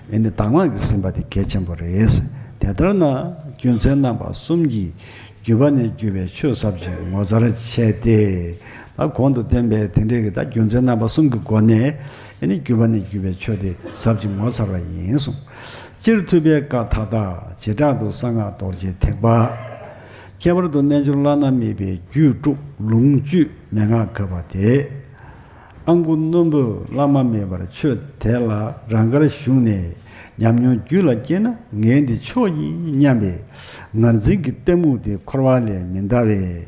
ཨ་ནི་དྭངས་མ་གིས་ཟིན་པ་དེ་གལ་ཆེན་པོ་རེད་ཟེར། དེ་ལྟར་ན་རྒྱུ་མཚན་རྣམ་པ་གསུམ་གྱིས། རྒྱུད་པ་ནས་བརྒྱུད་པའི་ཆོས་ཟབ་ཅིང་ངོ་མཚར་ཆེ་སྟེ། ད་གོང་དུ་བསྟན་པའི་དེ་འདྲའི་གི་ད་རྒྱུ་མཚན་རྣམ་པ་གསུམ་གྱི་སྒོ་ནས་ཨ་ནི་རྒྱུད་པ་ནས་བརྒྱུད་པའི་ཆོས་དེ་ཟབ་ཅིང་ངོ་མཚར་བ་ཡིན་གསུངས། སྤྱིར་ཐུབ་པའི་བཀའ་མཐའ་དག་བྱེ་བྲག་ཏུ་གསང་སྔགས་རྡོ་རྗེ་ཐེག་པ། ཁྱད་པར་དུ་རྣལ་འབྱོར་བླ་ན་མེད་པའི་རྒྱུད་དཀྲུགས་ལུང་བཅུད་མན་ངག་གབ་པ་དེ། ཨང་ཀུ་སྣུམ་པོས་བླ་མ་མེད་པར་ཆོས་དེ་ལ་རང་དགར་ཞུགས་ནས་ཉམས་མྱོང་རྒྱུད་ལ་སྐྱེས་ན་ངས་འདི་ཆོག་ཡིན་སྙམ་པའི་ངར་འཛིན་གྱི་གཏི་མུག་དེ་འཁོར་བ་ལས་མི་འདའ་བས།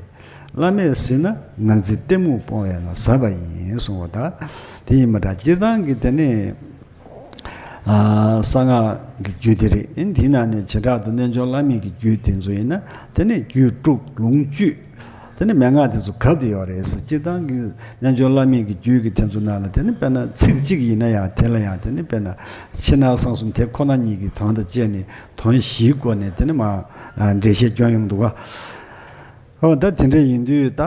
བླ་མས་ཟིན་ན་ངར་འཛིན་གཏི་མུག་སྤོང་བས་ན་ཟབ་པ་ཡིན་གསུངས་པ་དང་། དེ་ཡིན་པ་འདྲ་སྤྱིར་བཏང་གི་དེ་ནི་གསང་སྔགས་ཀྱི་རྒྱུད་དེ་རེད། དེའི་ནང་ནས་བྱེ་བྲག་ཏུ་རྣལ་འབྱོར་བླ་མེད་ཀྱི་རྒྱུད་དེ་ཚོ་ཡིན་ན་དེ་ནི་རྒྱུད་དཀྲུགས་ལུང་བཅུད། དེ་ནི་མན་ངག་དེ་ཚོ་གབ་སྟེ་ཡོད་རེད་ཟེར། སྤྱིར་བཏང་གི་རྣལ་འབྱོར་བླ་མེད་ཀྱི་རྒྱུད་ཀྱི་དེ་ཚོ་ནང་ལ་དེ་ནི་དཔེར་ན་ཚིག་གཅིག་ཡིན་ན་ཡང་དེ་ལ་ཡང་དེ་ནི་དཔེར་ན་ཕྱི་ནང་གསང་གསུམ་དེ་ཁོ་ན་ཉིད་ཀྱི་དོན་དང་བཅས་ནས་དོན་བཞིའི་སྒོ་ནས་དེ་ནི་མ་འགྲེལ་བཤད་སྐྱོན་ཡོང་འདུག་ག། ཨོ་ད་དེ་འདྲ་ཡིན་དུས་ད་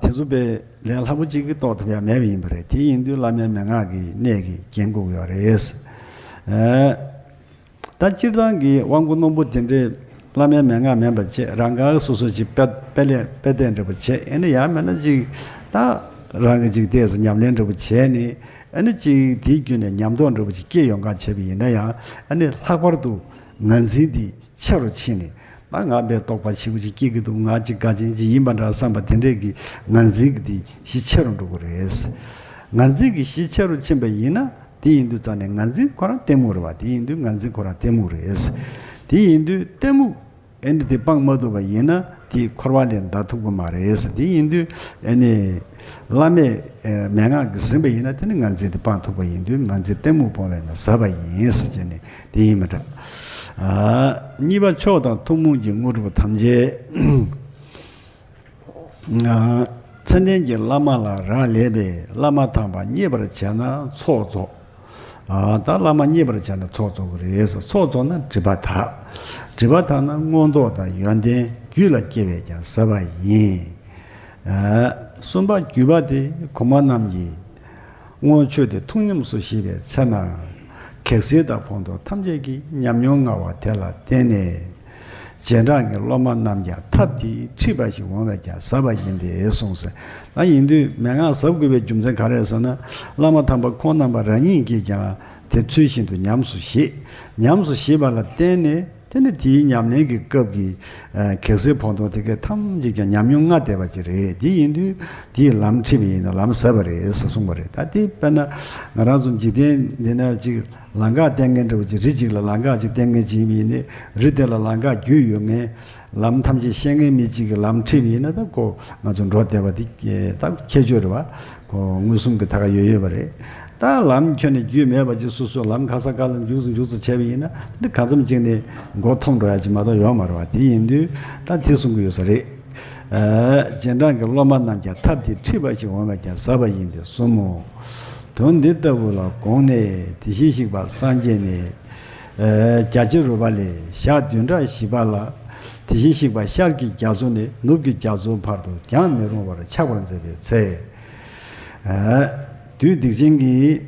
དེ་ཚོ་པའི་ལས་སླ་པོ་གཅིག་གིས་རྟོགས་ཐུབ་ཡ་མེད་པ་ཡིན་པ་རེད། དེ་ཡིན་དུས་བླ་མའི་མན་ངག་གི་གནད་ཀྱིས་འགན་འཁུར་ཡོད་རེད། ད་སྤྱིར་བཏང་གི་དབང་པོ་རྣོན་པོ་དེ་འདྲས་བླ་མའི་མན་ངག་མིན་པ་བྱས་རང་དགར་སོ་སོ་ཅིག་དཔེ་དཔེ་ལེན་དཔེ་བལྟས་འདྲ་པོ་བྱས། ཨེ་ནི་ཡང་མིན་ན་ཅིག་ད་རང་གི་ཅིག་བལྟས་སུ་ཉམས་ལེན་འདྲ་པོ་བྱས་ནས་ཨེ་ནི་ཅིག་དེའི་བརྒྱུད་ནས་ཉམས་རྟོགས་འདྲ་པོ་ཅིག་སྐྱེ་ཡོང་ག་བྱས་པ་ཡིན་ན་ཡང་ཨེ་ནི་ལྷག་པར་དུ་ངར་འཛིན་འདི་ཆེ་རུ་ཕྱིན་ནས་ད་ང་དཔེ་རྟོགས་པ་ཞེ་པོ་ཅིག་སྐྱེ་གི་འདུག་ང་ཅིག་དགའ་ཅན་ཅིག་ཡིན་པ་འདྲ་བསམ་པ་དེ་འདྲས་ཀྱི་ངར་འཛིན་གྱི་འདི་གཞི་ཆེ་རུ་འགྲོ་གི་རེད། ངར་འཛིན་གྱི་གཞི་ཆེ་རུ་ཕྱིན་པ་ཡིན་ན། དེ་ཡིན་དུས་རྩ་ནས་ངར་འཛིན་ཁོ་རང་གཏི་མུག་རེད་བ། དེ་ཡིན་དུས་ངར་འཛིན་ཁོ་རང་གཏི་མུག་རེད། དེ་ཡིན་དུས་གཏི་མུག་ ཨེ་འདི་དེ་སྤང་མ་ཐུབ་པ་ཡིན་ན་དེ་འཁོར་བ་ལས་འདའ་ཐུབ་ཀྱི་མ་རེད་ཟེར། དེ་ཡིན་དུས་ཨེ་ནི་བླ་མས་ཨེ་མན་ངག་གིས་ཟིན་པ་ཡིན་ན་དེ་ནི་ངར་འཛིན་དེ་སྤང་ཐུབ་པ་ཡིན་དུས་ངར་འཛིན་གཏི་མུག་སྤོང་བས་ན་ཟབ་པ་ཡིན་ཟེར་གྱི་ནི་དེ་ཡིན་མི་འདྲ། ཨ་གཉིས་པ་མཆོག་དང་ཐུན་མོང་གི་དངོས་གྲུབ་ཐམས་ཅད། མཚན་ལྡན་གྱི་བླ་མ་ལ་རག་ལས་པས་བླ་མ་དམ་པ་མཉེས་པར་བྱས་ན་ཚོགས་རྫོགས། ཨ་ད་བླ་མ་མཉེས་པར་བྱས་ན་ཚོགས་རྫོགས་ཀྱི་རེད་ཟེར། ཚོགས་རྫོགས་ན་སྒྲིབ་པ་དག། སྒྲིབ་པ་དག་ན་མངོན་རྟོགས་དང་ཡོན་ཏན་རྒྱུད་ལ་སྐྱེ་བས་ཀྱང་ཟབ་པ་ཡིན། ཨ་གསུམ་པ་བརྒྱུད་པ་དེ་གོང་མ་རྣམས་ཀྱིས་སྔོན་ཆོས་དེ་ཐུགས་ཉམས་སུ་བཞེས་པའི་ཚེ་ན། གེགས་སེལ་དང་ཕན་འདོགས་ཐམས་ཅད་ཀྱི་ཉམས་མྱོང་མངའ་བ་དེ་ལ་བརྟེན་ནས། རྗེས་འབྲང་གི་སློབ་མ་རྣམས་ཀྱང་ཐབས་དེས་ཁྲིད་པ་ཞིག་འོང་བས་ཀྱང་ཟབ་པ་ཡིན་ཏེ་གསུངས་ཟེར། ད་ཡིན་དུས་མན་ངག་ཟབ་དགོས་པའི་རྒྱུ་མཚན་ག་རེ་ཟེར་ན། བླ་མ་དམ་པ་ཁོང་རྣམ་པ་རང་ཉིད་ཀྱིས་ཀྱང་དེ་ཚུལ་བཞིན་དུ་ཉམས་སུ་བཞེས། ཉམས་སུ་བཞེས་པ་ལ་བརྟེན་ནས། དེ་ནི་དེའི་ཉམས་ལེན་གྱི་སྐབས་ཀྱི་ཨ་གེགས་སེལ་ཕན་འདོགས་དེ་གའི་ཐམས་ཅད་ཀྱང་ཉམས་མྱོང་མངའ་བསྡད་པ་ཅིག་རེད། དེ་ཡིན་དུས་དེའི་ལམ་ཁྲིད་པ་ཡིན་ན་ལམ་ཟབ་པ་རེད་ཟེར་གསུངས་པ་རེད། ད་དེ་དཔེར་ན་ང་རང་ཚོ་འཇིག་རྟེན་འདི་ན་ཅིག་ལམ་ཁ་བསྟན་མཁན་འདྲ་བོ་ཅིག་རི་གཅིག་ལ་ལམ་ཁ་ཅིག་བསྟན་མཁན་ཅིག་ཡིན་པ་ཡིན་ནའི་རི་དེ་ལ་ལམ་ཁ་བརྒྱུད་ཡོད་མཁན་ལམ་ཐམས་ཅད་ཤེས་མཁན་མི་གཅིག་གིས་ལམ་ཁྲིད་པ་ཡིན་ན་ད་ཁོ་ང་ཚོ་འགྲོ་བསྡད་པ་དེ་ད་ཁྱད་ཆོས་རེད་བ། ཁོ་མངོན་སུམ་གྱི་ད་ག་ཡོད་ཡོད་པ་རེད། ད་ལམ་ཁྱོན་ནས་རྒྱུས་མེད་པ་ཅིག་སོ་སོའི་ལམ་ག་ས་ག་ལ་མཇུག་སུ་མཇུག་སུ་བྱས་པ་ཡིན་ན་དེ་གང་འཚམ་ཅིག་ནས་མགོ་འཐོམ་འགྲོ་ཡ་ཅིག་མ་གཏོགས་ཡོད་མ་རེད་བ། དེ་ཡིན་དུས་ད་དེ་གསུང་གི་ཡོད་ས་རེད། ཨ་རྗེས་འབྲང་གི་སློབ་མ་རྣམས་ཀྱང་ཐབས་དེས་ཁྲིད་པ་ཞིག་འོང་བས་ཀྱང་ཟབ་པ་ཡིན་ཏེ་གསུམ་མོ། དོན་འདི་ལྟ་བུ་ལ་དགོངས་ནས་དེ་བཞིན་གཤེགས་པ་སངས་རྒྱས་ནས། ཨ་རྒྱ་ཆེར་རོལ་པ་ལས་ཞག་བདུན་ཕྲག་བཞི་པ་ལ་དེ་བཞིན་གཤེགས་པ་ཤར་གྱི་རྒྱ་མཚོ་ནས་ནུབ་ཀྱི་རྒྱ་མཚོ་བར་དུ་གྱང་མི་རུང་བར་ཆགས་པར་མཛད་པའི་ཚེ། ཨ་བདུད་སྡིག་ཅན་གྱིས།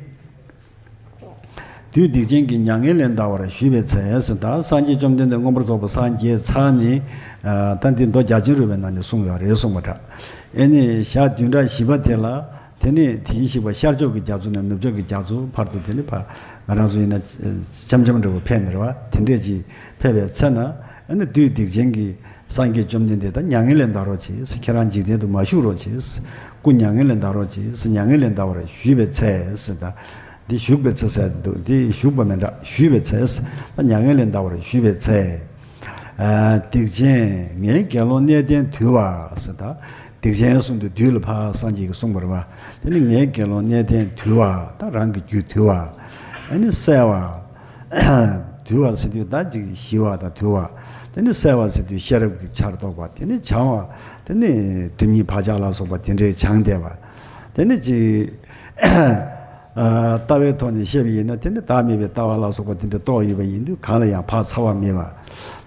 བདུད་སྡིག་ཅན་གྱིས་མྱ་ངན་ལས་འདའ་བར་ཞུས་པའི་ཚེ་ཟེར། ད་སངས་རྒྱས་བཅོམ་ལྡན་འདས་མངོན་པར་རྫོགས་པར་སངས་རྒྱས་ཚར་ནས། ཨ་ད་འདི་མདོ་རྒྱ་ཆེར་རོལ་པའི་ནང་ནས་གསུངས་ཡོད་རེད་གསུངས་པ་འདྲ། ཨེ་ནས་ཞག་བདུན་ཕྲག་བཞི་པ་དེ་ལ་དེ་ནས་དེ་བཞིན་གཤེགས་པ་ཤར་ཕྱོགས་ཀྱི་རྒྱ་མཚོ་ནས་ནུབ་ཕྱོགས་ཀྱི་རྒྱ་མཚོ་བར་དུ་དེ་ནས་ཕར་ང་རང་ཚོ་ཡིན་ན་འཆམ་འཆམ་འདྲ་བོ་ཕེབས་ནས་རེད་བ། དེ་འདྲས་ཀྱིས་ཕེབས་པའི་ཚེ་ན་ཨེ་ནས་བདུད་སྡིག་ཅན་གྱིས་སངས་རྒྱས་བཅོམ་ལྡན་འདས་ད་མྱ་ངན་ལས་འདའ་རོགས་གྱིས། ཁྱེད་རང་འཇིག་རྟེན་དུ་མ་བཞུགས་རོགས་གྱིས། སྐུ་མྱ་ངན་ལས་འདའ་རོགས་གྱིས། མྱ་ངན་ལས་འདའ་བར་ཞུས་པའི་ཚེ་ཟེར། ད་འདི་བཞུགས་པའི་ཚེ་ཟེར་འདུག་འདི་བཞུགས་པ་མིན་འདྲ། ཞུས་པའི་ཚེ། ད་མྱ་ངན་ལས་འདའ་བར་ཞུས་པའི་ཚེ། ཨ་སྡིག་ཅན་ངའི་དགེ་སློང་གནས་བརྟན་དུལ་བ་ཟེར། ད་སྡིག་ཅན་གསུམ་དུ་བསྡུས་ལ་ཕར་སངས་རྒྱས་ཀྱིས་གསུངས་པ་རེད་བ། དེ་ནི་ངའི་དགེ་སློང་གནས་བརྟན་དུལ་བ། ད་རང་གི་རྒྱུད་དུལ་བ། ཨ་ནི་གསལ་བ། དུལ་བ་ཟེར་དུས་ད་ཅིག་ཞི་བ་དང་དུལ་བ། དེ་ནི་གསལ་བ་ཟེར་དུས་ཤེས་རབ་ཀྱི་ཆར་གཏོགས་པ། དེ་ནི་བྱང་བ། དེ་ནི་སྒྲིབ་གཉིས་བག་ཆགས་ལ་སོགས་པ་དེ་འདྲའི་བྱང་བསྡད་པ། དེ་ནི་ཅིག་ཨ་ལྟ་བའི་ཐོག་ནས་བཤད་པ་ཡིན་ན་དེ་ནི་བདག་མེད་པའི་ལྟ་བ་ལ་སོགས་པ་དེ་འདྲ་རྟོགས་ཡོད་པ་ཡིན་དུས་གང་ལ་ཡང་བག་ཚ་བ་མེད་པ།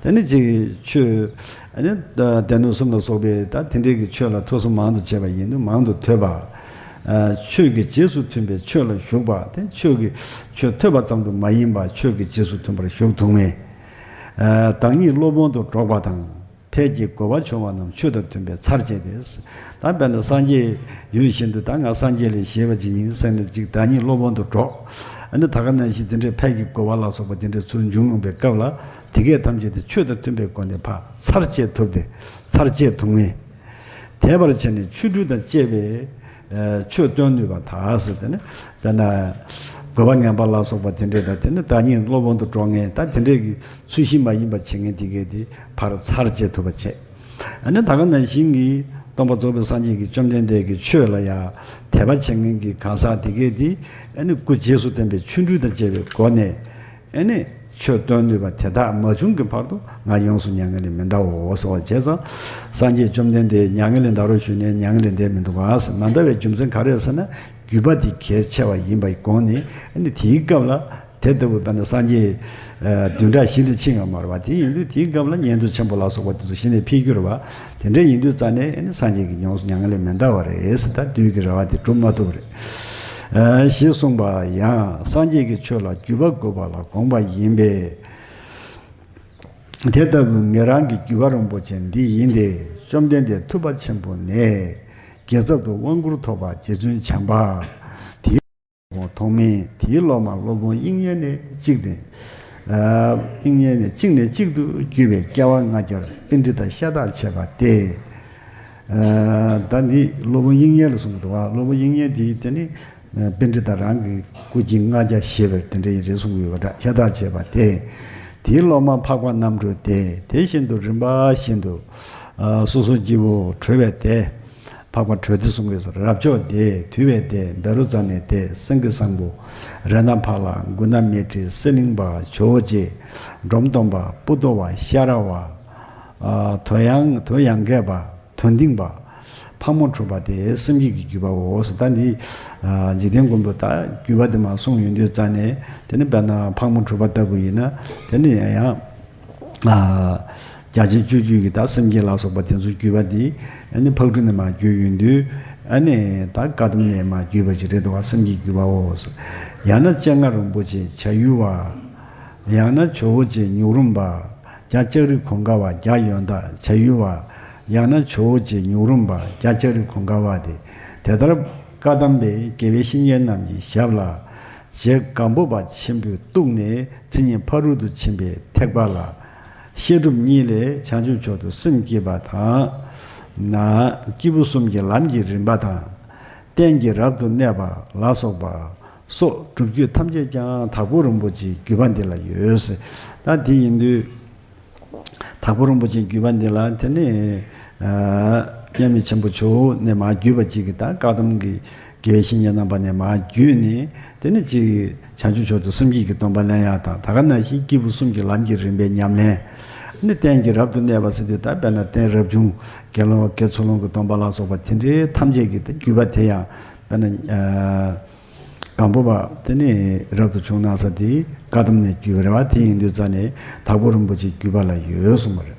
དེ་ནི་ཅིག་ཆོས་ཨ་ནི་སྡེ་སྣོད་གསུམ་ལ་སོགས་པའི་ད་དེ་འདྲའི་གི་ཆོས་ལ་ཐོས་བསམ་མང་དུ་བྱས་པ་ཡིན་དུས་མང་དུ་ཐོས་པ། ཨ་ཆོས་ཀྱི་རྗེས་སུ་མཐུན་པའི་ཆོས་ལ་ཞུགས་པ། དེ་ཆོས་ཀྱི་ཆོས་ཐོས་པ་ཙམ་དུ་མ་ཡིན་པ་ཆོས་ཀྱི་རྗེས་སུ་མཐུན་པར་ཞུགས་ཐུབ་མཁན། ཨ་བདག་ཉིད་སློབ་དཔོན་དུ་གྲོགས་པ་དང་། ཕས་ཀྱི་གོ་བ་ཆུང་བ་རྣམས་ཆོས་དང་མཐུན་པའི་ཚར་བཅད་དེ། ད་དཔེར་ན་སངས་རྒྱས་ཡོད་བཞིན་དུ་ད་ང་སངས་རྒྱས་ལས་བཞེས་པ་ཅིག་ཡིན་ཟེར་ནས་ཅིག་བདག་ཉིད་སློབ་དཔོན་དུ་གྲོགས། ཨ་ནི་ད་ག་ནང་བཞིན་དེ་འདྲའི་ཕས་ཀྱི་གོ་བ་ལ་སོགས་པ་དེ་འདྲའི་ཚུར་འབྱུང་ཡོང་པའི་སྐབས་ལ་དེ་གས་ཐམས་ཅད་དེ་ཆོས་དང་མཐུན་པའི་སྒོ་ནས་ཕར་ཚར་བཅད་ཐུབ་སྟེ་ཚར་བཅད་ཐུབ་ངེས། དེ་བར་བྱས་ནས་ཆོ་འཕྲུལ་དང་བཅས་པའི་ཆོས་སྟོན་ནུས་པ་དག་ཟེར་ཏེ་ནི། དཔེར་ན། དགོས་པ་ངན་པ་ལ་སོགས་པ་དེ་འདྲས་དང་དེ་ནི་བདག་ཉིད་སློབ་དཔོན་དུ་གྲོགས་ངན་ད་དེ་འདྲས་ཀྱི་ཚུལ་བཞིན་མ་ཡིན་པ་བྱེད་མཁན་དེ་གས་དེ་ཕར་ཚར་བཅད་ཐུབ་པ་བྱས། ཨ་ནི་ད་ག་ནང་བཞིན་གྱི་སྟོན་པ་རྫོགས་པའི་སངས་རྒྱས་ཀྱིས་བཅོམ་ལྡན་འདས་ཀྱི་ཆོས་ལ་ཡང་དད་པ་བྱེད་མཁན་གྱི་གང་ཟག་དེ་གས་དེ་ཨ་ནི་སྐུ་རྗེས་སུ་བསྟན་པའི་ཆོ་འཕྲུལ་དང་བཅས་པའི་སྒོ་ནས། ཨེ་ནི། ཆོས་སྟོན་ནུས་པ་དེ་དག་མ་བྱུང་གི་བར་དུ་ང་ཡོངས་སུ་མྱ་ངན་ལས་མི་འདའོ་ཟེར་བ་བྱས་ཙང་། སངས་རྒྱས་བཅོམ་ལྡན་འདས་མྱ་ངན་ལས་འདའ་རོགས་ཞུས་ནས་མྱ་ངན་ལས་འདས་མི་འདུག་ག་ཟེར་མ་འདའ་བའི་རྒྱུ་མཚན་ག་རེ་ཟེར་ན་བརྒྱུད་པ་དེ་གལ་ཆེ་བ་ཡིན་པའི་དགོངས་ནས་ཨེ་ནི་དེའི་སྐབས་ལ་དེ་ལྟ་བུ་དཔེར་ན་སངས་རྒྱས་བདུན་ཕྲག་བཞི་ལ་ཕྱིན་ཡོད་མ་རེད་བ། དེ་ཡིན་དུས་དེའི་སྐབས་ལ་བསྙེན་སྒྲུབ་ཆེན་པོ་ལ་སོགས་པ་དེ་ཚོ་གཞི་ནས་ཕེབས་རྒྱུ་རེད་བ། དེ་འདྲ་ཡིན་དུས་རྩ་ནས་ཨེ་ནི་སངས་རྒྱས་ཀྱིས་ཡོངས་སུ་མྱ་ངན་ལས་མི་འདའ་བ་རེད་ཟེར་ད་བདུད་ཀྱི་རེ་བ་དེ་འགྲུབ་མ་ཐུབ་པ་རེད། ཞེས་གསུངས་པ་ཡང་སངས་རྒྱས་ཀྱི་ཆོས་ལ་བརྒྱུད་པ་དགོས་པ་ལ་དགོངས་པ་ཡིན་པས། དེ་ལྟ་བུའི་ཉན་རང་གི་བརྒྱུད་པ་རིན་པོ་ཆེ་འདི་ཡིན་ཏེ། བཅོམ་ལྡན་འདས་ཐུབ་པ་ཆེན་པོ་ནས་རྒྱལ་ཚབ་ཏུ་དབང་བསྐུར་ཐོབ་པ་རྗེ་བཙུན་བྱམས་པ། དེའི་ཐོག་མའི་དེའི་སློབ་མ་སློབ་དཔོན་དབྱིག་གཉེན་ནས་གཅིག་སྟེ། དབྱིག་གཉེན་ནས་གཅིག་ནས་གཅིག་ཏུ་བརྒྱུད་པའི་སྐྱེ་བ་ལྔ་བརྒྱར་པཎྜི་ཏ་ཤ་སྟག་བྱས་པ་སྟེ། ད་འདི་སློབ་དཔོན་དབྱིག་གཉེན་ལ་གསུངས་འདུག་བ། སློབ་དཔོན་དབྱིག་གཉེན་དེ་དེ་ནི་པཎྜི་ཏ་རང་གི་སྐུ་སྐྱེ་ལྔ་བརྒྱ་བཞེས་པའི་དེ་འདྲ་ཡི་རེད་གསུངས་ཡོད་པ་འདྲ། ཤ་སྟག་བྱས་པ་སྟེ། དེའི་སློབ་མ་འཕགས་པ་རྣམ་གྲོལ་ཏེ། དེ་བཞིན་དུ་རིམ་པ་བཞིན་དུ། ཨ། སོ་སོ་སྐྱེ་བོ་གྲོལ་བའི་སྡེ། འཕགས་པ་གྲོལ་སྡེ་གསུང་གི་ཡོད་ཟེར། རབ་མཆོག་སྡེ། དུལ་བའི་སྡེ། བཻ་རོ་ཙ་ནའི་སྡེ། སེང་གེ་བཟང་པོ། རཏྣ་ཕ་ལ། མགུ་ན་མཻ་ཏྲི། གསེར་གླིང་པ། ཇོ་བོ་རྗེ། འབྲོམ་སྟོན་པ། པུ་ཏོ་བ། ཤ་ར་བ། ཨ། དོན་ཡང་དོན་ཡང་རྒྱས་པ། དོན་གཏིང་པ། ཕག་མོ་གྲུ་པ་སྟེ་སེམས་བསྐྱེད་ཀྱི་བརྒྱུད་པའོ་ཟེར། ད་འདི། ཨ། འཇིག་རྟེན་མགོན་པོ་ད་བརྒྱུད་པ་དེ་མར་གསུངས་ཡོང་དུས་ཙ་ནས། དེ་ནི་དཔེར་ན་ཕག་མོ་གྲུ་པ་ལྟ་བུ་ཡིན་ན། དེ་ནི་ཡང་། ཨ། རྒྱ་ཆེན་སྤྱོད་བརྒྱུད་ཀྱི་ད་སེམས་བསྐྱེད་ལ་སོགས་པ་དེ་ཚོ་བརྒྱུད་པ་འདི། ཨ་ནི་ཕག་གྲུ་ནས་མར་བརྒྱུད་ཡོང་དུས། ཨ་ནི་ད་བཀའ་གདམས་ནས་མར་བརྒྱུད་པ་ཅིག་རེད་འདུག་ག། སེམས་བསྐྱེད་བརྒྱུད་པའོ་ཟེར། ཡང་ན་སྤྱན་སྔ་རིན་པོ་ཆེ་བྱ་ཡུལ་བ། ཡང་ན་ཇོ་བོ་རྗེ་མྱུག་རུམ་པ། རྒྱ་ལྕགས་རི་གུང་དཀར་བ། རྒྱ་ཡོན་བདག་བྱ་ཡུལ་བ། ཡང་ན་ཇོ་བོ་རྗེ་མྱུག་རུམ་པ། རྒྱ་ལྕགས་རི་གུང་དཀར་བ་སྟེ། དེ་ལྟར་བཀའ་གདམས་པས་དགེ་བའི་བཤེས་གཉེན་རྣམས་ཀྱི་ཞབས་ལ། རྗེ་སྒམ་པོ་པ་ཆེན་པོས་གཏུགས་ནས། མཚན་ཉིད་ཕ་རོལ་ཏུ་ཕྱིན་པའི་ཐེག་པ་ལ། བཤད་སྒྲུབ་གཉིས་ལས་བྱང་ཆུབ་མཆོག་ཏུ་སེམས་བསྐྱེད་པ་དང་། ན། སྐྱེས་བུ་གསུམ་གྱི་ལམ་གྱི་རིམ་པ་དང་། གཏན་གྱི་རབ་ཏུ་གནས་པ་ལ་སོགས་པ་སོགས་སྒྲུབ་བརྒྱུད་ཐམས་ཅད་ཀྱང་དྭགས་པོ་རིན་པོ་ཆེའི་བརྒྱུད་པ་འདི་ལ་ཡོད་ཟེར། ད་དེ་ཡིན་དུས། དྭགས་པོ་རིན་པོ་ཆེའི་བརྒྱུད་པ་འདི་ལ་དེ་ནི། ཨ། མཉམ་མེད་ཆེན་པོ་མཆོག་ནས་མར་བརྒྱུད་པ་ཅིག་གིས་ད་བཀའ་གདམས་ཀྱི་དགེ་བའི་བཤེས་གཉེན་རྣམ་པ་ནས་མར་བརྒྱུད་ནས། དེ་ནི་ཅིག་བྱང་ཆུབ་མཆོག་ཏུ་སེམས་བསྐྱེད་ཀྱི་སྡོམ་པ་ལེན་ཡག་དང་། ད་ག་ནང་བཞིན་སྐྱེས་བུ་གསུམ་གྱི་ལམ་གྱི་རིམ་པའི་ཉམས་ལེན། ཨ་ནི་གཏན་གྱི་རབ་ཏུ་གནས་པ་ཟེར་དུས། ད་དཔེར་ན་གཏན་རབ་བྱུང་། དགེ་སློང་དགེ་ཚུལ་སློང་གི་སྡོམ་པ་ལ་སོགས་པ་དེ་འདྲའི་ཐམས་ཅད་ཀྱི་ད་བརྒྱུད་པ་དེ་ཡང་། དཔེར་ན། ཨ། སྒམ་པོ་པ་དེ་ནི་རབ་ཏུ་བྱུང་གནང་ས་དེ་བཀའ་གདམས་ནས་བརྒྱུད་པ་རེད་བ། དེ་ཡིན་དུས་ཙ་ནས་དྭགས་པོ་རིན་པོ་ཆེའི་བརྒྱུད་པ་ལ་ཡོད་གསུངས་པ་རེད།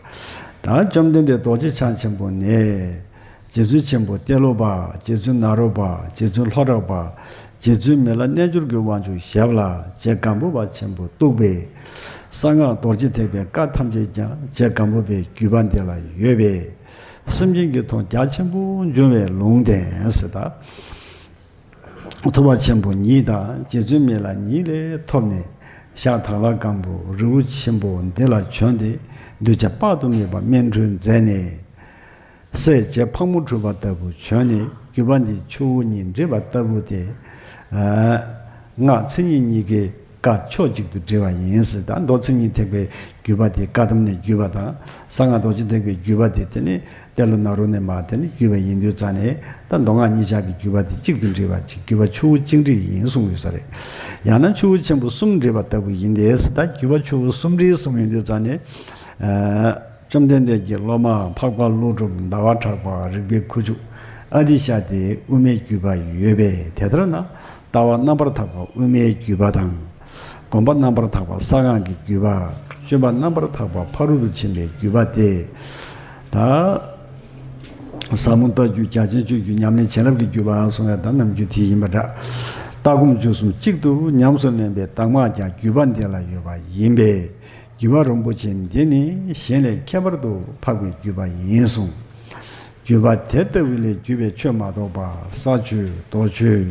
ད་བཅོམ་ལྡན་འདས་རྡོ་རྗེ་འཆང་ཆེན་པོ་ནས། རྗེ་བཙུན་ཆེན་པོ་ཏེ་ལོ་པ། རྗེ་བཙུན་ནཱ་རོ་པ། རྗེ་བཙུན་ལྷོ་བྲག་པ། རྗེ་བཙུན་མི་ལ་རྣལ་འབྱོར་གྱི་དབང་ཕྱུག་ཞབས་ལ། རྗེ་སྒམ་པོ་པ་ཆེན་པོ་གཏུགས་པས། གསང་སྔགས་རྡོ་རྗེ་ཐེག་པའི་བཀའ་ཐམས་ཅད་ཀྱང་རྗེ་སྒམ་པོ་པའི་བརྒྱུད་པ་འདི་ལ་ཡོད་པས། སེམས་ཅན་གྱི་དོན་རྒྱ་ཆེན་པོ་འབྱུང་བའི་ལུང་བསྟན་ཟེར། ད་ཐུབ་པ་ཆེན་པོ་ཉིད་དང་རྗེ་བཙུན་མི་ལ་ཉིད་ལས་ཐོབ་ནས། ཞག་དྭགས་ལྷ་སྒམ་པོ་རི་བོ་ཆེན་པོ་འདི་ལ་བྱོན་ཏེ། གདུལ་བྱ་དཔག་ཏུ་མེད་པ་སྨིན་གྲོལ་མཛད་ནས། སྲས་རྗེ་ཕག་མོ་གྲུ་པ་ལྟ་བུ་བྱོན་ནས། བརྒྱུད་པ་འདི་ཆུ་བོ་གཉིས་འདྲེས་པ་ལྟ་བུ་སྟེ། ཨ། སྔགས་མཚན་ཉིད་གཉིས་ཀའི་བཀའ་ཕྱོགས་གཅིག་ཏུ་འདྲེས་པ་ཡིན་ཟེར། ད་མདོ་མཚན་ཉིད་ཐེག་པའི་བརྒྱུད་པ་དེ་བཀའ་གདམས་ནས་བརྒྱུད་པ་དང་། གསང་སྔགས་རྡོ་རྗེ་ཐེག་པའི་བརྒྱུད་པ་དེ་དེ་ནི་ཏེ་ལོ་ནཱ་རོ་ནས་མར་དེ་ནི་བརྒྱུད་པ་ཡིན་དུས་ཙ་ནས། ད་མདོ་སྔགས་གཉིས་ཆར་གྱི་བརྒྱུད་པ་དེ་གཅིག་ཏུ་འདྲེས་པ་ཅིག་བརྒྱུད་པ་ཆུ་བོ་གཅིག་འདྲེས་ཡིན་གསུངས་ཡོད་ས་རེད། ཡང་ན་ཆུ་བོ་ཆེན་པོ་གསུམ་འདྲེས་པ་ལྟ་བུ་ཡིན་ཏེ་ཟེར། ད་བརྒྱུད་པ་ཆུ་བོ་གསུམ་འདྲེས་གསུངས་ཡོང་དུས་ཙ་ནས། ཨ། བཅོམ་ལྡན་འདས་ཀྱི་སློབ་མ་འཕགས་པ་ཀླུ་སྒྲུབ་ཟླ་བ་གྲགས་པ་རིག་པའི་ཁུ་བྱུག་ཨ་ཏི་ཤ་སྟེ་དབུ་མའི་བརྒྱུད་པ་ཡོད་པས། དེ་ལྟར་ན། ལྟ་བ་རྣམ་པར་དག་པ་དབུ་མའི་བརྒྱུད་པ་དང་། སྒོམ་པ་རྣམ་པར་དག་པ་གསང་སྔགས་ཀྱི་བརྒྱུད་པ། སྤྱོད་པ་རྣམ་པར་དག་པ་ཕ་རོལ་ཏུ་ཕྱིན་པའི་བརྒྱུད་པ་སྟེ། ད་ཟབ་མོ་ལྟ་བརྒྱུད། རྒྱ་ཆེན་སྤྱོད་བརྒྱུད། ཉམས་ལེན་བྱིན་རླབས་ཀྱི་བརྒྱུད་པ་གསུང་ཡ་ད་ནམ་རྒྱུན་དེ་ཡིན་པ་འདྲ། ལྟ་སྒོམ་སྤྱོད་གསུམ་གཅིག་ཏུ་ཉམས་སུ་ལེན་པའི་གདམས་ངག་ཀྱང་བརྒྱུད་པ་འདི་ལ་ཡོད་པ་ཡིན་པས། བརྒྱུད་པ་རིན་པོ་ཆེ་འདི་ནི་གཞན་ལས་ཁྱད་པར་དུ་འཕགས་པའི་བརྒྱུད་པ་ཡིན་གསུངས། བརྒྱུད་པ་དེ་ལྟ་བུ་ལས་བརྒྱུད་པའི་ཆོས་མ་གཏོགས་པ། ས་ཆོས་རྡོ་ཆོས་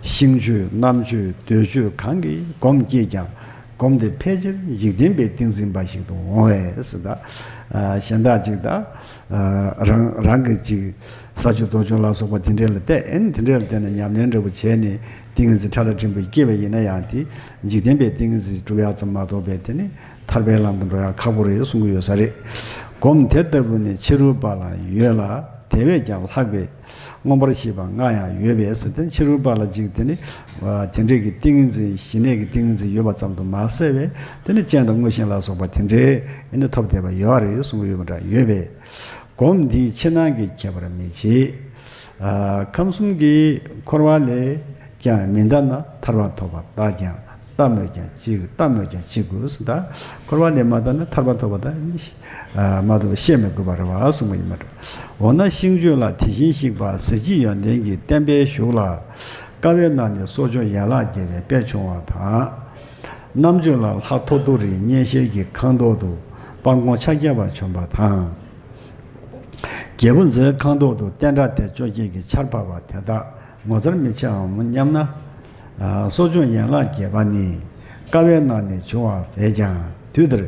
ཤིང་ཆོས་གནམ་ཆོས་རྡོས་ཆོས་གང་གིས་སྒོམ་བསྐྱེད་ཀྱང་། སྒོམ་དེ་ཕལ་ཆེར་འཇིག་རྟེན་པའི་ཏིང་འཛིན་པ་ཞིག་ཏུ་འོང་བས་ཟེར། ད་གཞན་དག་ཅིག་ད་རང་རང་གི་ཅིག་ས་ཆོས་རྡོ་ཆོས་ལ་སོགས་པ་དེ་འདྲས་ལ་བལྟས། ཨེ་ནི་དེ་འདྲས་ལ་བལྟས་ནས་ཉམས་ལེན་འདྲ་པོ་བྱས་ནས་ཏིང་འཛིན་ཕྲ་རགས་ཕྲན་བུ་སྐྱེས་པ་ཡིན་ན་ཡང་། དེ་འཇིག་རྟེན་པའི་ཏིང་འཛིན་སྒྲུབ་ཡག་ཙམ་མ་གཏོགས་པའི་དེ་ནི་ཐར་པའི་ལམ་དུ་འགྲོ་ཡག་ཁག་པོ་རེད་གསུང་གི་ཡོད་ས་རེད། སྒོམ་དེ་ལྟ་བུ་ནི་ཕྱི་རོལ་པ་ལ་ཡོད་ལ། དེ་བས་ཀྱང་ལྷག་པའི་མངོན་པར་ཤེས་པ་ལྔ་ཡང་ཡོད་པས་ཟེར། དེ་ཕྱི་རོལ་པ་ལ་ཅིག་དེ་ནི་དེ་འདྲས་ཀྱི་ཏིང་འཛིན། ཞི་གནས་ཀྱི་ཏིང་འཛིན་ཡོད་པ་ཙམ་དུ་མ་ཟད་པས། དེ་ནི་སྤྱན་དང་མངོན་ཤེས་ལ་སོགས་པ་དེ་འདྲས་ཨེ་ནི་ཐོབ་བསྡད་པ་ཡོད་རེད་གསུང་གི་ཡོད་པ་འདྲ། ཡོད་པས། སྒོམ་འདིས་ཕྱི་ནང་གི་ཁྱད་པར་མི་བྱེད། ཨ། ཁམས་གསུམ་གྱི་འཁོར་བ་ལས་ཀྱང་མི་འདའ་ན། ཐར་པ་ཐོབ་པ་ལྟ་ཀྱང་ལྟ་སྨོས་ཀྱང་ཅི། ལྟ་སྨོས་ཀྱང་ཅི་དགོས་ཟེར། ད་འཁོར་བ་ལས་མ་འདའ་ན་ཐར་པ་ཐོབ་པ་ད་ནི་ཨ་མ་ཐོབ་པ་བཤད་མི་དགོས་པ་རེད་བ་གསུངས་པ་ཡིན་པ་འདྲ། འོ་ན་ཤིང་བཅུ་ལ་དེ་བཞིན་གཤེགས་པ་གཟི་བརྗིད་ཡོན་ཏན་གྱི་བསྟན་པའི་གཞུག་ལ། དཀའ་བའི་ནང་ནས་གསོ་སྦྱོང་ཡན་ལག་བརྒྱད་པའི་དཔལ་བྱུང་བ་དང་། རྣམ་དཔྱོད་ལ་ལྷ་ཐོ་ཐོ་རིའི་སྙན་ཤལ་གྱི་ཁང་ཐོག་ཏུ་དཔལ་མགོན་ཕྱག་བརྒྱ་པ་བྱོན་པ་དང་། རྒྱལ་པོ་མཛོའི་ཁང་ཐོག་ཏུ་བསྟན་དགྲ་སྡེ་བཅོ་བརྒྱད་ཀྱི་ཆར་ཕབ་པ་དེ་དག་ངོ་མཚར་མི་ཆེའམ་སྙམ་ན། ཨ། གསོ་སྦྱོང་ཡན་ལག་བརྒྱད་པ་ནི་དཀའ་བའི་ནང་ནས་བྱུང་བ་བས་ཀྱང་། དུས་དེར་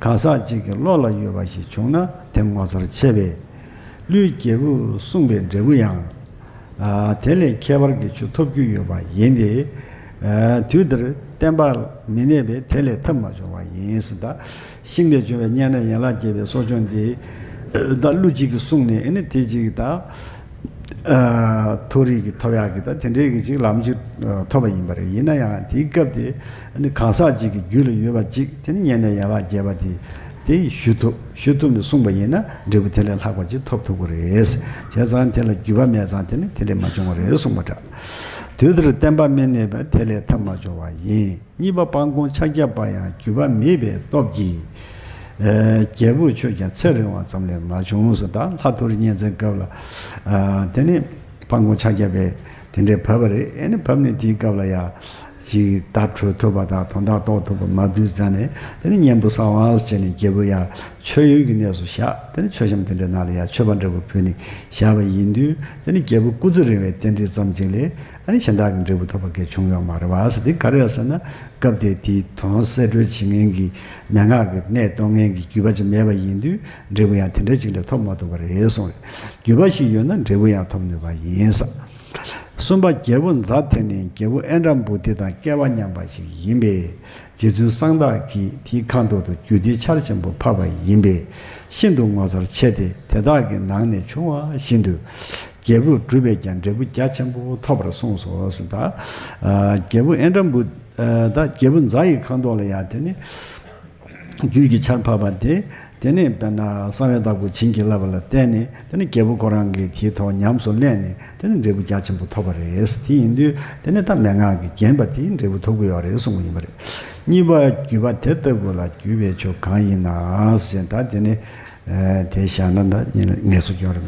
གང་ཟག་གཅིག་གི་བློ་ལ་ཡོད་པ་ཞིག་བྱུང་ན་དེ་ངོ་མཚར་ཆེ་བས། ཀླུའི་རྒྱལ་པོས་གསུངས་པའི་འབྲས་བུ་ཡང་། ཨ། དེ་ལས་ཁྱད་པར་གྱི་ཆོས་ཐོབ་རྒྱུ་ཡོད་པ་ཡིན་ཏེ། ཨ། དུས་དེར་ བརྟན་པར་མི་གནས་པས་དེ་ལས་ཐབས་མ་བྱུང་བ་ཡིན་ཟེར། ད་ཤིང་ལས་བྱུང་བའི་བསྙེན་གནས་ཡན་ལག་བརྒྱད་པའི་གསོ་སྦྱོང་འདི་ད་གླུ་གཅིག་གིས་གསུངས་ནས། ཨེ་ནི་དེ་གཅིག་ད་མཐོ་རིས་ཀྱི་ཐོབ་ཡག་གི་ད་དེ་འདྲའི་གི་ཅིག་ལམ་ཅིག་ཐོབ་པ་ཡིན་པ་རེད། ཡིན་ན་ཡང་དེའི་སྐབས་དེ་ཨ་ནི་གང་ཟག་ཅིག་གི་རྒྱུད་ལ་ཡོད་པ་ཅིག་དེ་ནི་བསྙེན་གནས་ཡན་ལག་བརྒྱད་པ་དེ་དེ་ཞུ་ཐུབ། ཞུ་ཐུབ་ནས་གསུངས་པ་ཡིན་ན་འབྲས་བུ་དེ་ལས་ལྷག་པ་ཅིག་ཐོབ་ཐུབ་ཀྱི་རེད། བྱས་ཙང་དེ་ལ་རྒྱུད་པ་མེད་ཙང་དེ་ནི་དེ་འདྲས་མ་བྱུང་བ་རེད་གསུངས་པ་འདྲ། དུས་དེར་བརྟན་པ་མི་གནས་པས་དེ་ལས་ཐབས་མ་བྱུང་བ་ཡིན། གཉིས་པ་སྤང་སྐོང་ཕྱག་རྒྱ་པ་ཡང་རྒྱུད་པ་མེད་པའི་སྟོབས་ཀྱིས། ཨེ། རྒྱལ་པོའི་ཆོས་ཀྱང་ཚེ་རིང་བ་ཙམ་ལས་མ་བྱུང་ཟེར། ད་ལྷ་མཐོ་རིས་བསྙེན་ཚེའི་སྐབས་ལ། ཨ། དེ་ནི་སྤང་སྐོང་ཕྱག་རྒྱ་པས་དེ་འདྲས་བབས་པ་རེད། ཨེ་ནི་བབས་ནས་དེའི་སྐབས་ལ་ཡ་ཅིག་མདའ་གྲོལ་ཐུབ་པ་དང་དོན་དག་རྟོགས་ཐུབ་པ་མ་ཐུབ་ཙང་ནས། དེ་ནི་གཉེན་པོ་གསང་བ་བྱས་ནས་རྒྱལ་པོ་ཡ་མཆོད་ཡུལ་གྱི་གནས་སུ་བཞག་དེ་ནི་མཆོད་བཤམས་དེ་འདྲའི་ནང་ལ་ཡ་མཆོད་པ་འབྲས་བུ་ཕུལ་ནས་བཞག་པ་ཡིན་དུས། དེ་ནི་རྒྱལ་པོ་སྐུ་ཚེ་རིང་བའི་རྟེན་འབྲེལ་ཙམ་ཅིག་ལས་ཨ་ནི་གཞན་དག་གི་འབྲས་བུ་ཐོབ་པ་གལ་བྱུང་ཡོད་མ་རེད་བ་ཟེར། དེ་ག་རེ་ཡོད་ཟེར་ན། སྐབས་དེ་དེའི་དོན་གསལ་གྲོལ་བྱེད་མཁན་གྱི་མན་ངག་གི་གནད་སྟོན་མཁན་གྱི་རྒྱུད་པ་ཅིག་མེད་པ་ཡིན་དུས། འབྲས་བུ་ཡང་དེ་འདྲ་ཅིག་ལས་ཐོབ་མ་ཐུབ་པ་རེད་གསུངས་རེད། རྒྱུད་པ་ཞིག་ཡོད་ན་འབྲས་བུ་ཡང་ཐོབ་ནུས་པ་ཡིན་ས། གསུམ་པ་རྒྱལ་པོ་ཛ་དེ་ནི་རྒྱལ་པོ་ཨེ་འདྲ་བུ་དེ་དང་སྐལ་བ་མཉམ་པ་ཞིག་ཡིན་པས། རྗེ་བཙུན་གསང་བདག་གིས་དེའི་ཁ་ཐོག་ཏུ་རྒྱུད་སྡེའི་ཆར་ཆེན་པོ་ཕབ་པ་ཡིན་པས་ཤིན་ཏུ་ངོ་མཚར་ཆེ་སྟེ། དེ་དག་གི་ནང་ནས་བྱུང་བ་བཞིན་དུ་རྒྱལ་པོས་བསྒྲུབས་པས་ཀྱང་འབྲས་བུ་རྒྱ་ཆེན་པོ་ཐོབ་པར་གསུངས་སོ་ཟེར། ད་རྒྱལ་པོ་ཨེ་འདྲ་བུ། ད་རྒྱལ་པོ་ཛ་ཡི་ཁ་ཐོག་ལ་ཡང་དེ་ནི་རྒྱུད་ཀྱི་ཆར་ཕབ་པ་དེ། དེ་ནས་དཔེར་ན་གསང་བའི་བདག་པོས་བྱིན་གྱིས་བརླབས་པ་ལ་བརྟེན་ནས། དེ་ནས་རྒྱལ་པོ་ཁོ་རང་གིས་དེའི་ཐོག་ཉམས་སུ་ལེན་ནས། དེ་ནས་འབྲས་བུ་རྒྱ་ཆེན་པོ་ཐོབ་པ་རེད། དེ་ཡིན་དུས་དེ་ནས་ད་མན་ངག་གིས་བརྒྱན་པ་དེའི་འབྲས་བུ་ཐོབ་ཀྱི་ཡོད་རེད་གསུངས་པ་ཡིན་པ་རེད། གཉིས་པ་རྒྱུད་པ་དེ་ལྟ་བུ་ལ་བརྒྱུད་པའི་ཆོས་གང་ཡིན་ན་ཟེར། ད་དེ་ནས་དེ་བཞག་ན་ད་ངལ་གསོ་སྐྱོན་རེད།